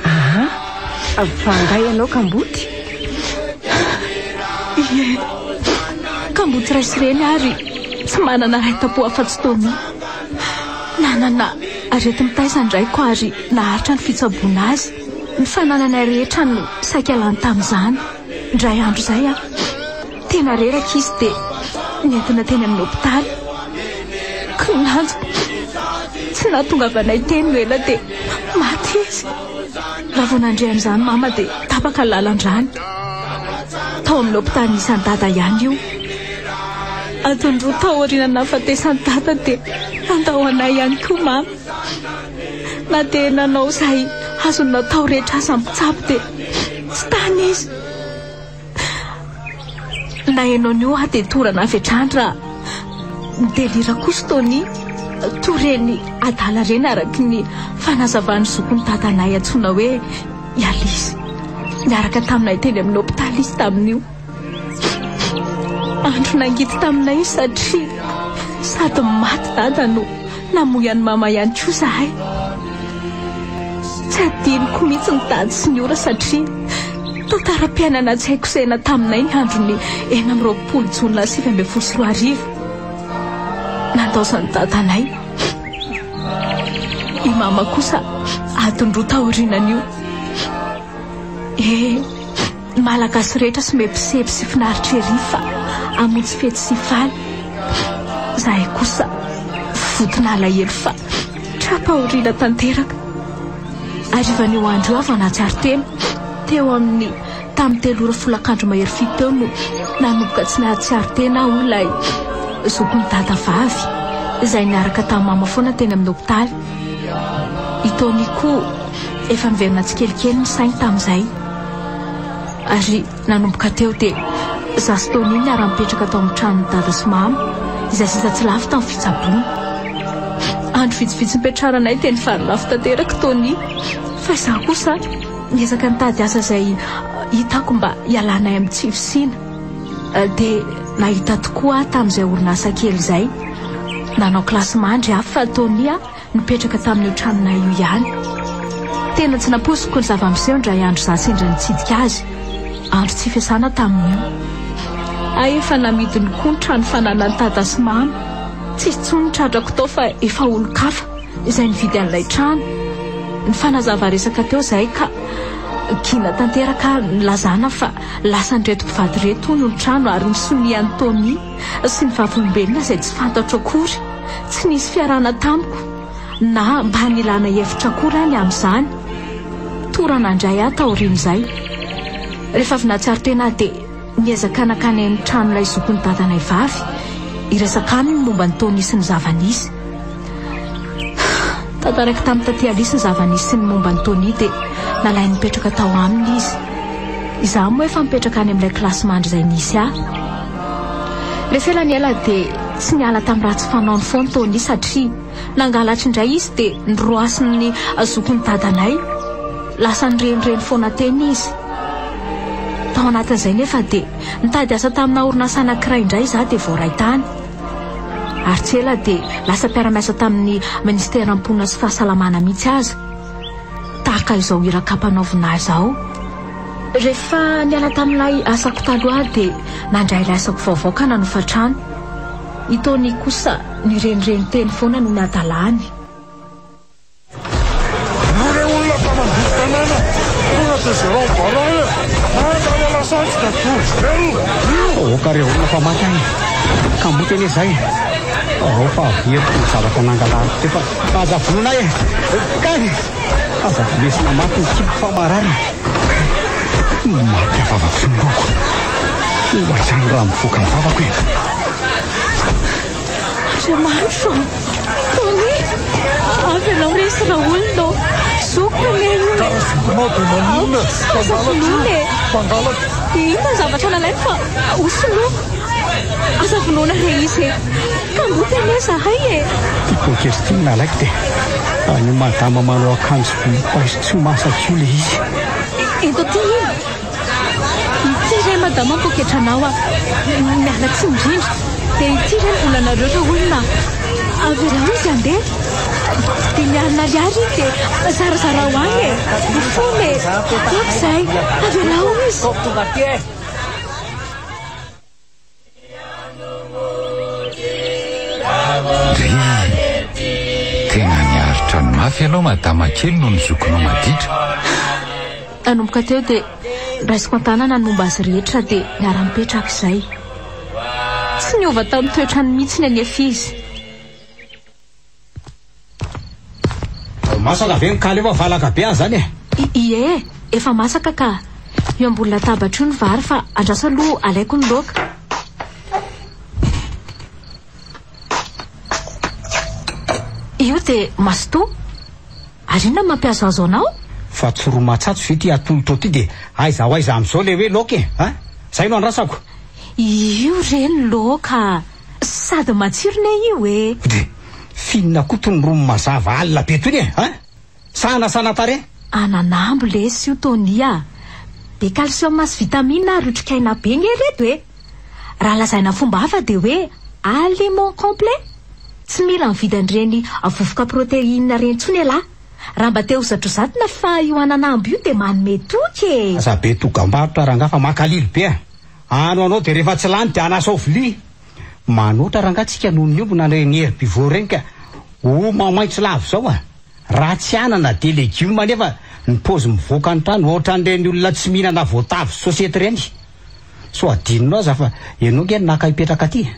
Aa, fa angaha ianao kamboty? Ie, kamboty ray sy reny ary tsy manana ray tampo afa-tsy Tony. Nanana areti-mitaiza ny raiko ary naharitra ny fitsaboana azy. Ny fanananay rehetra no saika lany tamin'izany. Indray andro izay aho, tena reraka izy dia nentina teny amin'ny hopitaly. Kinanjo, tsy nahatongavanay teny no ela dia maty izy. Raha vao nandre an'izany mama dia tapaka ny lalan-drany. Tao amin'ny hopitaly nisy an'i Dada ihany io. Adiny roa taoriana nahafatesan'i Dada dia nandao anay ihany koa mama. Na dia nanao izay azony natao rehetra aza ny mpitsabo dia tsy tany izy. Naheno an'io aho dia torana avy hatrany raha nidelira kosa Tony, toa ireny adala ireny araka ny fanazavan'ny zokin'i dadanay antsoina hoe i Alice. Niaraka taminay teny amin'ny hopitaly izy tamin'io. Andro nangidy taminay io satria sady maty dada no namoy an'i mama ihany koa izahay. Tsy adinoko mihitsy ny daty sy ny ora satria tantaram-piainana tsy haiko sehina taminay ny andron'ny 26 jona 2019 nandaozan'i dadanay. I mama kosa adiny roa taorianan'io. Eh! Ny Malagasy rehetra somebiseby sy finaritra ery fa hamonjy fety sy hifaly. Izahay kosa voton'alahelo fa tra-pahoriana tanteraka. Harivan'io andro io aho vao nahatsiaro tena. Teo amin'ny tamin'ny telo ora folakandro mahery fito teo no nanomboka tsy nahatsiaro tena aho hoy ilay zokin'i dada vavy izay niaraka tamin'i mama foana teny amin'ny hopitaly. I Tony koa efa niverina tsikelikely ny sainy tamin'izay. Ary nanomboka teo dia izaho sy Tony niara-nipetraka tao amin'ny tranon'i Dada sy Mama, izay sisa tsy lafo tamin'ny fitsaboana. Andro vitsivitsy nipetraranay dia nivarilavo tanteraka i Tony, fa izaho kosa niezaka nitady asa izay hitako mba hialanay amin'ny tsy fisiana. Dia nahita tokoa aho tamin'izay orinasa kely izay. Nanao kilasimandry aho fa Tony Nipetraka tamin'io tranonay io ihany. Tena tsy nampoiziko ny zava-miseho indray andro izaho sendra nitsidika azy. Andro tsy fiasana tamin'io. Hay efa namidiny koa ny trano fananan'i Dada sy Mama. Tsisy intsony ny tratrako tao fa efa olon-kafa izay nividy an'ilay trano. Nifanazava resaka teo izahay ka gina tanteraka aho nilazana fa lasan'ireto mpivady ireto hono ny trano ary ny sonian'i Tony sy ny vavolombelona izay tsy fantatro akory. Tsy nisy fiarahana tamiko na mba nilana hevitra akory aho ny amin'izany. Torana indray aho taorian'izay. Rehefa avy nahatsiaro tena aho dia niezaka nankany amin'ny tranon'ilay zokin'i dadanay vavy hiresaka aminy momba ny Tony sy ny zava-nisy. Tantaraiko tamin'i Tatie Alice ny zava-nisy sy ny momba an'i Tony dia nalainy nipetraka tao aminy izy. Izaho moa efa mipetraka any amin'ilay kilasimandry izay nisy ahy. Rehefa ela ny ela dia tsy niala tamin'ny ratsy fanaony foana Tony satria nangalatra indray izy dia noroasin'ny zokin'i dadanay. Lasa nirenireny foana teny izy. Tao anatin'izay nefa dia nitady asa tamina orinasa anankiray indray izaho dia voaray tany. Ary tsy ela dia lasa mpiara-miasa tamin'ny Ministeran'ny Mponina sy Fahasalamana mihitsy aza. Tahaka izao iraka ampanaovina ahy izao. Rehefa niala tamin'ilay asako taloha aho dia nandray ilay asako vaovao ka nanofa trano. I Tony kosa nirenireny teny foana noho ny hadalany. Io re olona fa mandoto tanàna, tonga dia zerao bala e! Mandany lasantsy ka doro velona io! Aoka re olona fa maty aho e! Kamboty anie izay e! Ao fa averiko ny zavatra nangalariko teo fa aza vonoina ahy e! Kay! Aza velesina mafy ny kiboko fa marary e! Maty vavako sy ny lohako. Ho aiza ny rà mivoaka ny vavako e! Andriamanitra ô! Tony! Avelao resy raolona ô! Zokiko anie io e! Karaha zokinao dia maninona? Aoka, aza vonoina e! Mpangalatra! Inona ny zavatra nalainy fa ho soloiko. Aza vonoina re izy e. Kamboty anie izahay e. Ity poketra ity no nalaiko dia an'io madama manao akanjo volom-paiso tsy masaka io ilay izy. Ento aty iny. Ity re madama ny poketranao a. Miala tsiny indrindra. Dia ity re ny volanareo ry olona a. Avelao izy handeha. Dimy alina ariary iny dia zarazarao any e. Mifona e. Aoka izay. Avelao izy. Ndry! Tena niaritra ny mafy ianao madama kely noho ny zokinao maditra. Nanomboka teo dia raisiko an-tanana ny momba azy rehetra dia niara-nipetraka izay. Tsy niova tamin'ny toetrany mihitsy anefa izy. Masaka ve ny kaly eo fa valaka be aza zany e? Ie, efa masaka ka. Eo ambony latabatra io ny vary fa andraso aloha alaiko ny laoka. Io dia mazotoa. Ary inona no mampihazohazo anao? Fa tsy ro matsatso ve ity atolotrao ity dia aiza ho aiza amin'izao ilay hoe laoka e? A? Izay no andrasako. Io re ny laoka. Sady matsiro ne io e! Dry, f'inona koa tony rony mazava alina be tony e? A? Sa hanasana tarehy? Ananambo lesy io Tony a! Be calcium sy vitamine ary otrikaina be nge reto e! Raha lazaina fomba hafa dia hoe aliment complet! Tsy mila mividy an'ireny vovoka protéine ireny intsony ialahy raha mba te ho zadrozatina fa io ananambo io dia manome toky e! Aza be dokambarotra rangahy fa mankalilo be a! Ano anao dia rehefa tsy lany dia anasao vilia. Manoatra rangahy tsika noho ny omby na ireny herbivore ireny ka oma maitso lava izao a! Raha tsy anana dia legioma nefa ny paozy mivoaka ny trano ohatran'ireny olona tsy mihinana voatavo sy sosety ireny. Sao adinonao aza fa ianao nge no naka hipetraka aty e!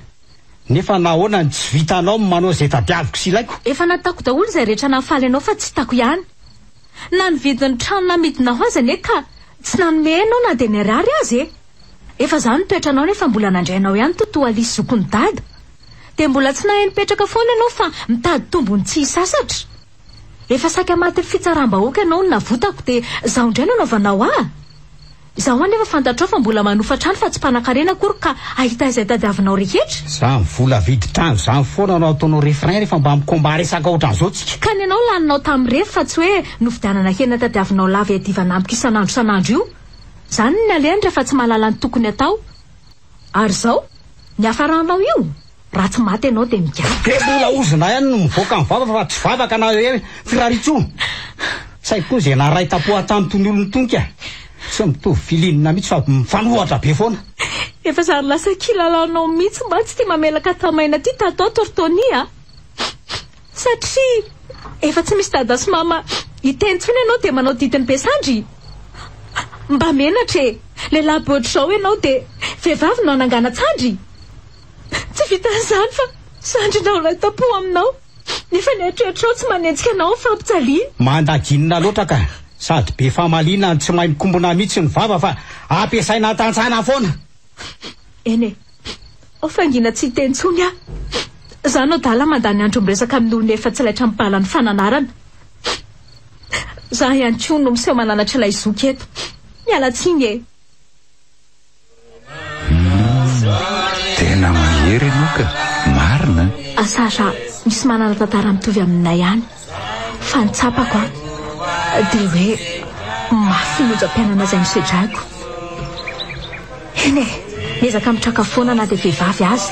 Nefa nahoana no tsy vitanao ny manao izay tadiaviko sy ilaiko? Efa nataoko daholo izay rehetra nahafaly anao fa tsy hitako ihany. Na ny vidin'ny trano namidinao aza anie ka Tsy nanome enao na dia ny ariary aza e! Efa zany ny toetranao nefa mbola nandray anao ihany Toto Alice zokin'i Dada. Dia mbola tsy nahay nipetraka foana ianao fa mitady tombony tsy hisasatra. Efa saika matin'ny fitsaram-bahoaka ianao no navotako dia zaho indray no anaovanao ahy? Izaho anefa fantatrao fa mbola manofa trano fa tsy mpanankarena akory ka hahita izay tadiavinao rehetra. Zany vola vidy trano zany foana no ataonao refrain rehefa mba mi-combat resaka otran'izao tsika. Ka ny anao laninao tamin'ny revy fa tsy hoe novidianana hena tadiavinao lava iadivana amiko isan'andro isan'andro io. Zany ny alehany rehefa tsy mahalala ny tokony atao. Ary izao, ny hafaranao io, raha tsy maty ianao dia migadra. Dia mbola ozona ihany no mivoaka ny vava fa tsy vavaka na hoe firariantsoa. Tsy haiko koa izay naharay tampoha tamin'itony olona itony ka. Tsy mitovy feeling mihitsy fa mifanohatra be foana. Efa zary lasa kilalaonao mihitsy mantsy ity mamelaka tamaina ity tato ato ry Tony a! Satria efa tsy misy dada sy mama hiteny intsony ianao dia manao didin'ny be sandry? Mba menatra e! Lehilahy be ohatr'izao ianao dia vehivavy no hanangana-tsandry? Tsy vitan'izany fa sandrinao iray tampo aminao nefa ny eritreritrao tsy manenjika anao ny fampijaliana. Mandaginina loatra ka! Sady be famaliana no tsy mahay mikombona mihitsy ny vava fa ampiasaina an-tantsana foana! Eny e! Ao faingina tsy hiteny intsony aho. Za no adala mandany andro miresaka amin'olona efa tsy laitra mibala ny fananarana. Za ihany koa no miseho mananatra ilay zoky eto. Miala tsiny e! Humm, tena mahery ianao ka, marina an! Asa raha misy manana tantara mitovy aminay any fa ny tsapako an, dia hoe mafy ny onjam-piainana izay nosedraiko. Eny e, miezaka mitraka foana na dia vehivavy aza.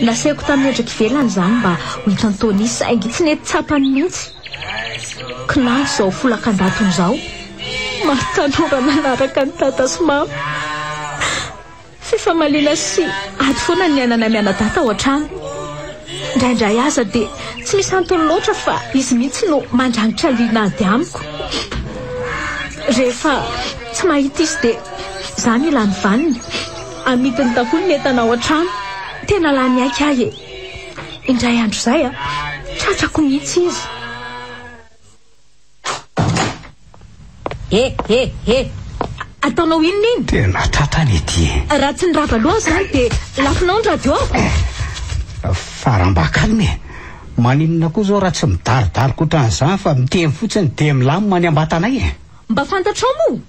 Nasehoko tamin'ny endrika ivelany izany mba ho hitan'i Tony saingy tsy nety tsapany mihitsy. Kinanjo izao folak'andatony izao. Maro tanora nanaraka an'i Dada sy Mama. Fifamaliana sy ady foana ny niainanay mianadahy tao an-trano. Indraindray aza dia tsy misy antony loatra fa izy mihitsy no mandrangitra liana ady amiko. Rehefa tsy mahita izy dia izaho mila ny vaniny. Amidiny daholo ny entana ao an-trano. Tena lany aika aho e! Indray andro izay, tratrako mihitsy izy. He he he! Ataonao inona iny? Tena tratra ny ety e! Raha tsy nirava loha izany dia lafonao ny radio-ko. Fa raha mba calme e! Maninona koa izao raha tsy midaridaroka ohatran'izany fa miteny fotsiny dia milamina ny ambatanay e! Mba fantatrao moa?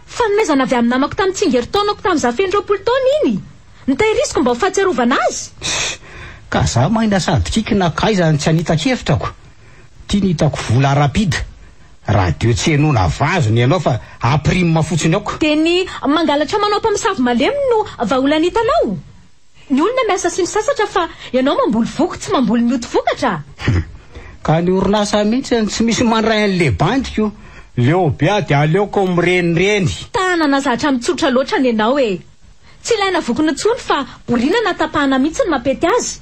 Fanomezana avy amin'ny namako tamin'ny tsingerin-taonako tamin'izaho feno 20 taona iny. Notahiriziko mba ho fahatsiarovana azy. Ka za maina sady kikina k'aiza no tsy hanita-kevitrako. Ty no hitako vola rapide. Radio tsy henoina vazo ny anao fa à prime fotsiny aoka. Dia ny mangalatra manao mpamosavy malemy no vahaolana hitanao? Ny olona miasa sy misasatra fa ianao mamboly voky tsy mamboly mioty vokatra? Hum. Ka ny orinasa mihitsy no tsy misy mandray an'le bandy ko. Leo be aho dia aleoko mirenireny. Tanana zatra mitsotra loatra ny anao e! Tsy ilaina vokona intsony fa borina na tapahana mihitsy no mampety azy.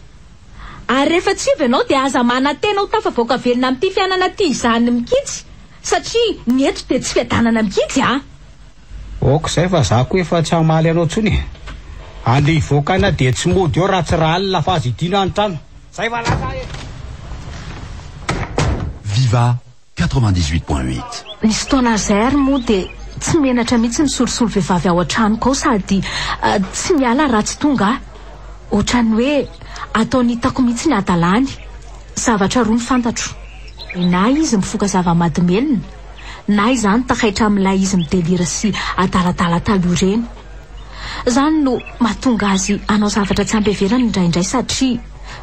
Ary rehefa tsy hiova ianao dia aza manantena ho tafavoaka velona amin'ity fiainana ity izany mihitsy satria ny eto dia tsy fiadanana mihitsy a! Ok zay fa za koa efa tsy hamaly anao tsony e! Andeha hivoaka any aho dia tsy mody eo raha tsy rahalina fa aza idina any trano. Zay fa lasa aho e! Viva 98.8. Nisy fotoana izay ary moa dia tsy menatra mihitsy misolosolo vehivavy ao an-tranoko ao sady tsy miala raha tsy tonga aho. Ohatran'ny hoe ataony hitako mihitsy ny hadalany. Zavatra roa no fantatro. Na izy mifoka zava-mahadomelina, na izany takaitra amin'ilay izy midelira sy adaladala taloha ireny. Izany no mahatonga azy hanao zavatra tsy ampiheverana indraindray satria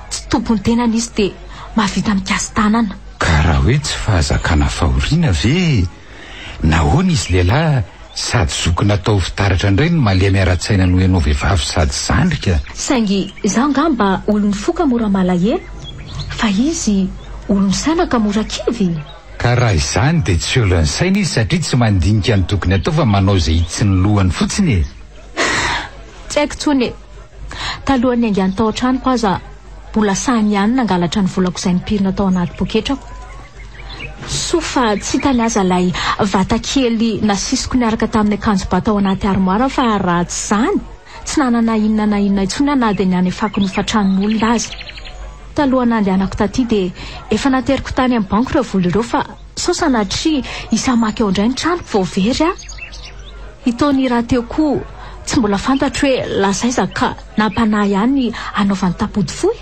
tsy tompon'ny tenany izy dia mahavita mikasi-tanana. Ka raha hoe tsy fahazakana fahoriana ve, nahoana izy lehilahy sady zoky natao ho fitaratra indray no malemy ara-tsaina noho ianao vehivavy sady zandry ka? Saingy izaho angaha mba olon'ny fo ka mora malahelo, fa izy olon'ny saina ka mora kivy? Ka raha izany dia tsy olon'ny saina izy satria tsy mandinika ny tokony atao fa manao izay hitsin'ny lohany fotsiny e! Tsy haiko intsony e! Talohan'ny niaingàny tao an-tranoko aza mbola sahiny ihany nangalatra ny volako izay nipirina tao anaty poketrako. Soa fa tsy hitany aza ilay vata kely nasisiko niaraka tamin'ny akanjo ba tao anaty armoire fa raha tsy izany tsy nanana inona na inona intsony aho na dia ny hanefako ny hofan-tranon'olona aza. Talohan'ny nandehanako taty dia efa nateriko tany amin'ny banky ireo vola ireo fa sao sanatria hisy hamaky ao indray ny tranoko vao very aho. I Tony rahateo koa tsy mbola fantatro hoe lasa aiza ka nampanahy ahy ny hanaovany tampody fohy.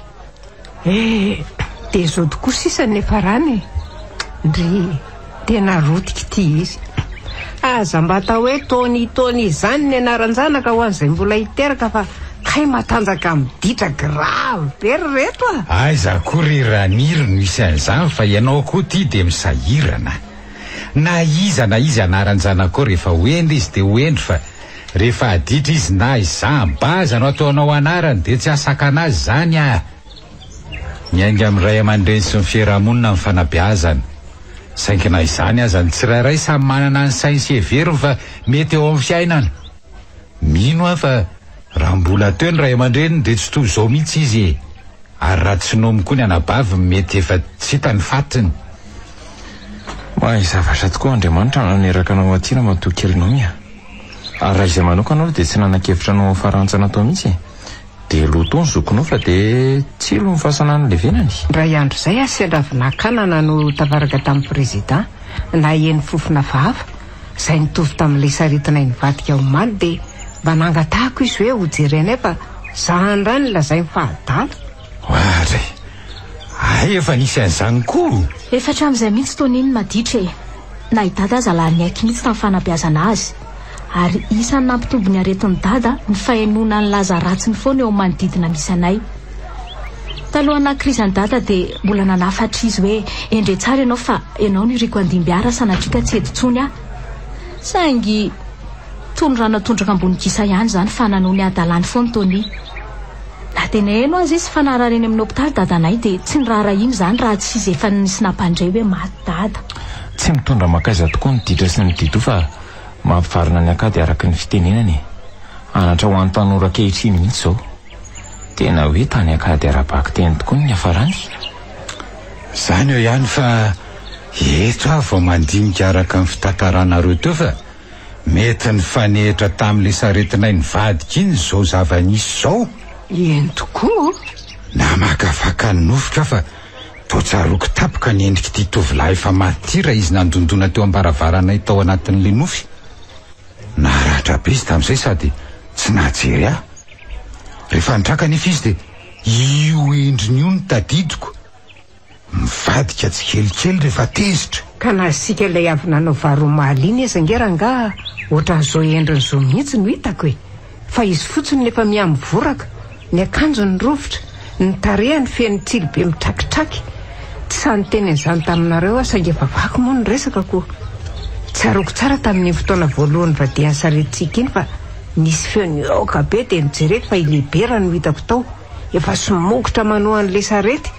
Eh! Dia izao tokoa sisa ny niafarany e! Ndry! Tena rotika ity izy. Aza mba atao hoe Tony Tony izany ny anaran-janaka ho an'izay mbola hiteraka fa kay matanjaka miditra grave be ry reto a! Aiza koa ry Raniry no hisy an'izany fa ianao koa ity dia misahirana. Na iza na iza anaran-janakao rehefa ho hendry izy dia ho hendry fa rehefa aditra izy na izaho baza no ataonao anarany dia tsy hahasakana azy izany ah! Miainga amin'ny ray aman-dreny sy ny fiarahamonina ny fanabeazana. Saingy na izany aza ny tsirairay samy manana ny sainy sy heveriny fa mety eo amin'ny fiainana. Mino aho fa raha mbola teo ny ray aman-dreniny dia tsy toy izao mihitsy izy e! Ary raha tsy nomy koa ny anabaviny mety efa tsy hita ny fatiny. Mahay zavatra tokoa Andriamanitra naneraka anao aty ramatoa kely Nomy a! Ary raha izay manokana aloha dia tsy nanan-kevitra anao farantsana tao mihitsy e! Dia loto ny zokinao fa dia tsilo ny fasana nilevenany. Indray andro izay aho sendra avy nakanana no tafaraka tamin'ny président, naheno fofona hafahafa, izay nitovy tamin'ilay saretinay nivadika omaly dia mba nangatahako izy hoe hojerenay fa za indray no lazainy fa adala. Oadray! Hay efa nisy an'izany koa! Efa hatramin'izay mihitsy Tony no maditra e! Na i Dada aza lany niaiky mihitsy tamin'ny fanabeazana azy. Ary isan'ny nampitombo ny aretin'i Dada ny fahenoana ny laza ratsiny foana eo amin'ny manodidina misy anay. Talohan'ny naha krizy an'i Dada dia mbola nanafatra izy hoe endre tsara ianao fa ianao no iriko handimby ahy raha sanatria ka tsy eto intsony aho. Saingy toy ny rano atondraka ambony gisa ihany izany fa nanao ny hadalany foana Tony. Na dia naheno aza izy fa narary eny amin'ny hopitaly dadanay dia tsy niraharahiany izany raha tsy izy efa nisy nampandre hoe maty dada. Tsy mitondra mankaiza tokoa ny ditra sy ny didoha fa mampivarina ny akady araka ny fitenenana e! Anatra ho an'ny tanora ankehitriny mihitsy izao. Tena hoe tany akady ara-bakiteny tokoa ny niafarany. Izany eo ihany fa eto aho vao mandinika araka ny fitantaranareo teo fa mety nifanehitra tamin'ilay saretinay nivadika iny izao zava-nisy izao. Eny tokoa ô! Namakafaka ny nofiko aho fa toa tsaroako tampoka ny endrik'ity tovolahy efa maty ity raha izy nandondona teo am-baravaranay tao anatin'ilay nofy. Naratra be izy tamin'izay sady tsy nahajery ahy. Rehefa nitraka anefa izy dia io endriny io no tadidiko. Mivadika tsikelikely rehefa tezitra. Ka na isika ilay avy nanao vary omaly iny aza ange rangaha ohatran'izao endriny izao mihitsy no hitako e! Fa izy fotsiny no efa miha-mivoraka, ny akanjony rovitra, ny tarehiny feno tsilo be mitrakitraky. Tsy sahy niteny an'izany taminareo aho saingy efa vaky moa ny resaka koa. Tsaroako tsara tamin'iny fotoana voalohany nivadihan'ny saretintsika iny fa nisy feo nihoaka be dia nojereko fa i Libera no hitako tao, efa somokotra manoha an'ilay sarety.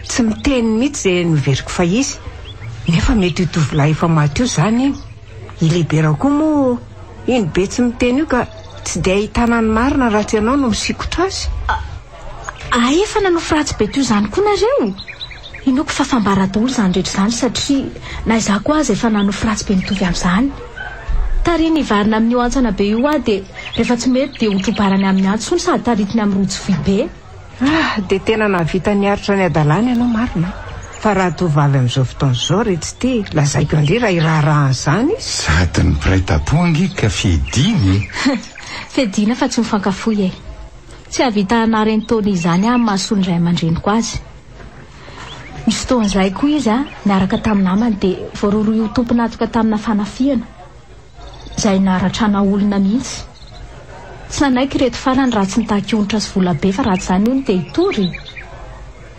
Tsy miteny mihitsy izay noheveriko fa izy. Nefa mety io tovolahy efa maty io izany iny. I Libera koa moa iny be tsy miteny io ka tsy dia ahitana ny marina raha tsy ianao no misikotra azy. Hay efa nanofy ratsy be toy izany koa nareo? Inoako fa fambara daholo izany rehetra izany satria na izaho koa aza efa nanofy ratsy be mitovy amin'izany. Tarihiny hivarina amin'io hantsana be io aho dia rehefa tsy mety dia hotrobarany amin'ny antsy hono sady taritiny amin'ny rojo vy be. Ah, dia tena nahavita niaritra ny hadalany ianao marina an! Fa raha tovovavy amin'izao fotoana izao re tsy tia, lazaiko an-dry raha hiraharaha an'izany izy. Sady ny mpiray tampo ange ka fiadiana e! Fiadiana fa tsy mifankafoy e! Tsy hahavita hanary an'i Tony izany aho amin'ny maha solon'ny ray aman-dreniko azy. Nisy fotoana izay koa izy niaraka tamin'ny namany dia voarohirohy ho tompon'antoka tamina fanafihana. Izay naharatrana olona mihitsy. Tsy nanaiky ireto farany raha tsy nitaky onitra sy vola be fa raha tsy izany hono dia hitory.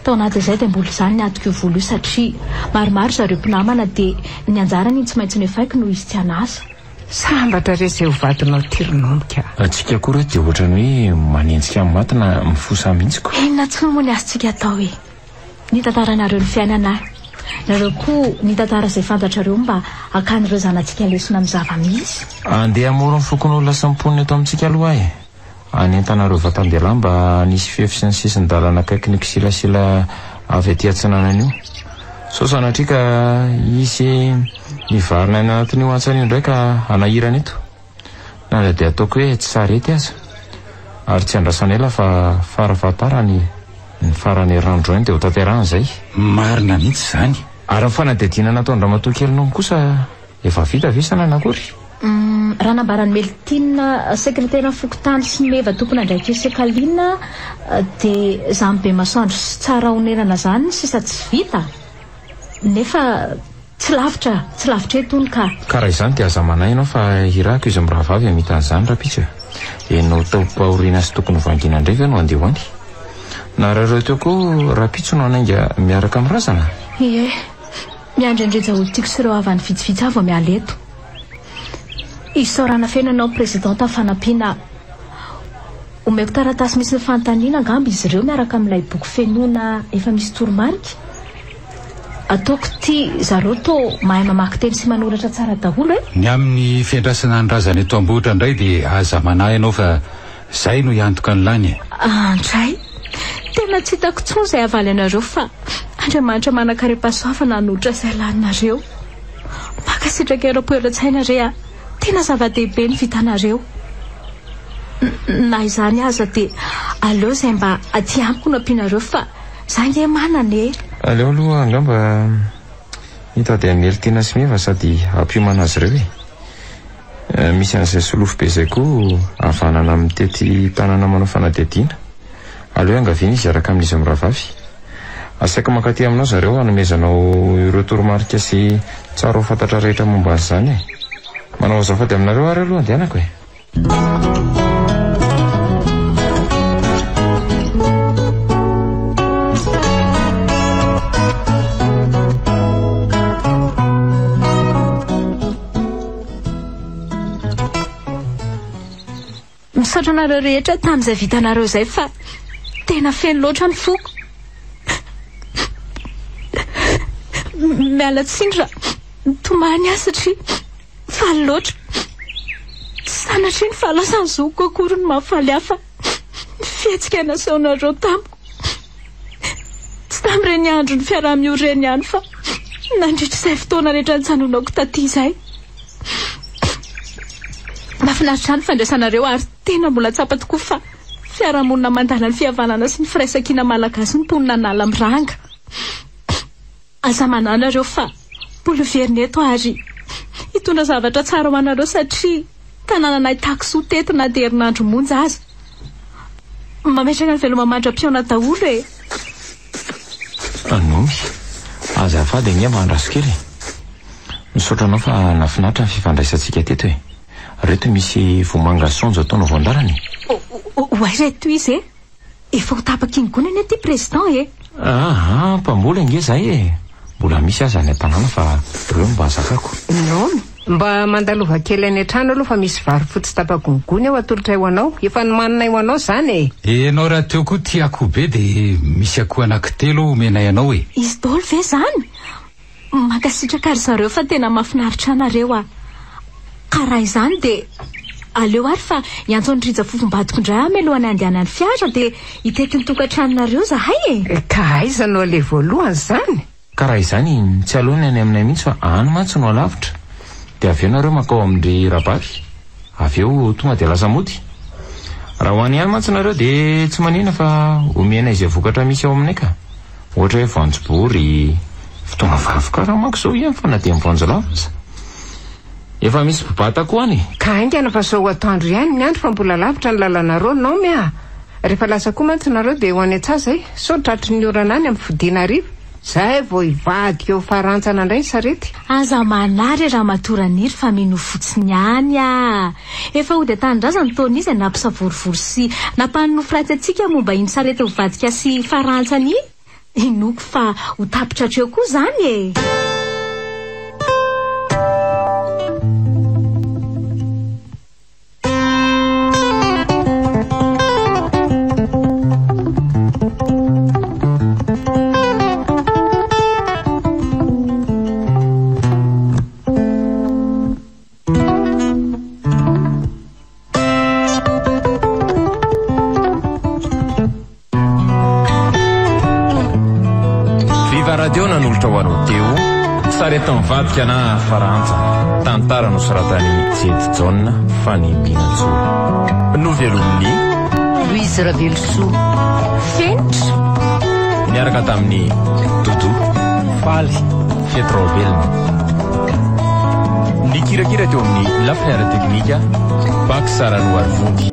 Tao anatin'izay dia mbola izany ny atiko io vola io satria maromaro zareo mpinamana dia ny anjarany iny tsy maintsy nefaiko noho izy tsy an'asa. Sambatra re izay ho vadinao ty ry Nomika a! Antsika koa re dia ohatran'ny hoe manenjika ny maty na mifosa mihitsy ko. Inona intsony moa ny azontsika atao e! Nitantaranareo ny fiainana ahy. Nareo koa nitantara izay fantatrareo mba hakan'ireo zanatsika lesona amin'ny zava-misy. Andeha hamory ny fokonolona sy ny mponina eto amintsika aloha aho e! Hanentana ireo vatan-dehilahy mba hanisy fefy sy ny sisin-dalana akaikin'io kisilasila avy aty atsinanana io. Sao sanatria ka hisy hivarina any anatin'io hantsana io indray ka hanahirana eto. Na dia ataoko hoe tsy sarety aza. Ary tsy andrasana ela fa fara fahatarany ny faran'ny herinandro izao dia ho tanterahana izay. Marina mihitsy izany. Ary ny fanadihadiana nataon-dramatoa Kelinomy kosa efa vita ve sa nanakory? Raha nambaran'i Meltine, sekreteran'ny fokontany sy Meva tompon'andraikitry Sekaline dia izany Bemasoandro sy Tsarahonenana izany ny sisa tsy vita. Nefa tsy lavitra, tsy lavitra eto hono ka. Ka raha izany dia aza manahy ianao fa hirahako izy mirahavavy hamita an'izany rahampitso e. Ianao taom-pahoriana sy tokony vangiana indray ve no handeha ho any? Narareo teo koa rahampitso no hanainga miaraka amin'ny razana? Ie, miandry an-dry Jaolitiako sy ireo havany vitsivitsy aho vao miala eto. Isaorana feno anao Président tamin'ny fanampiana. Omeko taratasy misy ny fanontaniana angamba izy ireo miaraka amin'ilay boky fenoina efa misy toromarika. Ataoko ity zareo toa mahay mamaky teny sy manoratra tsara daholo e! Ny amin'ny fiandrasana ny razana eto am-bohitra indray dia aza manahy ianao fa izay no hiantoka ny lany e! Andray! Tena tsy hitako intsony izay havaly anareo fa Andriamanitra manan-karem-pahasoavana hanolotra izay laninareo. Mankasitraka eram-po eran-tsaina re a! Tena zava-dehibe ny vitanareo. Na izany aza dia aleo izay mba aty amiko no ampianareo fa za nge manana e! Aleo aloha angamba hitady an'i Nelitina sy Meva sady hampiomana azy ireo e! Misy an'izay solofo be izay koa havanana mitety tanana manao fanadihadiana. Aleo iangaviana izy hiaraka amin'izy mirahavavy. Asaiko mankaty aminao zareo hanomezanao ireo toromarika sy tsara ho fantatra rehetra momba an'izany e! Manao azafady aminareo ary aloha andehanako e! Misaotra anareo rehetra tamin'izay vitanareo izay fa tena feno loatra ny foko. Miala tsiny raha nitomany aho satria faly loatra. Tsy sanatria ny fahalasan'ny zokiko akory no mahafaly ahy fa ny fihetsika nasehonareo tamiko. Tsy tamin'ireny andron'ny fiaraha-miory ireny ihany fa nandritra izay fotoana rehetra nijanonako taty izay. Mahafinaritra ahy ny fandraisanareo ary tena mbola tsapa tokoa fa fiarahamonina mandala ny fihavanana sy ny firaisankina malagasy ny mponina Analamranga. Aza manahy nareo fa mbola hiverina eto ary hitondra zavatra tsara ho anareo satria tanàna nahitako soa teto na dia herinandro monja aza. Mametraka ny veloma mandra-pihaona daholo e! Nomy, azafady ange mba andraso kely e! Misaotra anao fa nahafinaritra ny fifandraisantsika teto e. Reto misy vomanga saonjo ataonao voan-dalana e. Oay reto izy e! Efa ho tapaka iny gony anie ty président e! Aa, mpamboly ange zahay e! Mbola misy aza any an-tanàna fa ireo no mba zakako. Naomy, mba mandalova kely any an-trano aloha fa misy vary fotsy tapa-gonigony ao atolotray ho anao. Efa nomaninay ho anao izany e! Ianao rahateo koa tia akoho be dia misy akoho anankitelo omenay anao e! Izy daholo ve izany? Mankasitraka ry zareo fa tena mahafinaritra anareo ah. Ka raha izany dia aleo ary fa hiantso an'i Rija fofombadiko indray aho mialohan'ny handehanan'ny fiara dia hitety ny tokantranonareo zahay e! Ka aiza no aleha voalohany izany? Ka raha izany tsy aleo ny any aminay mihitsy fa any mantsy no alavitra. Dia avy eo nareo mankao amin-dry Rabary. Avy eo tonga dia lasa mody. Raha ho any ihany mantsy nareo dia tsy manina fa omenay izay vokatra misy ao aminay ka. Ohatra hoe voanjobory, fotoana fahavokara manko izao ihany fa na dia ny voanjo lava aza. Efa misy mpibata koa any e. Ka haingana fa sao ho atoandro ihany ny andro fa mbola lavitra ny lalanareo Naomy a! Rehefa lasa koa mantsy nareo dia ho any an-tsaha izay, sao tratry ny orana any amin'ny fodiana hariva. Zay vao hivadika eo Farantsana indray ny sarety. Aza manary e Ramatoa Raniry fa minoa fotsiny ihany ah! Efa hody an-tanindrazana Tony izay nampisavorovoro sy nampanonofy ratsy antsika momba iny sarety mivadika sy Farantsana iny. Inoako fa ho tapitra hatreo koa izany e! Viva Radio nanolotra ho anao teo Sarety mivadika na Farantsa, tantara nosoratan'i Jedy Jaona Fanimbinantsoa. Novelomin'i Louise Ravelosoa. Fenitra. Niaraka tamin'i Doudou. Faly. Fety Raobelina. Nikirakira teo amin'ny lafiny ara-teknika, Bax Ranoarivonjy.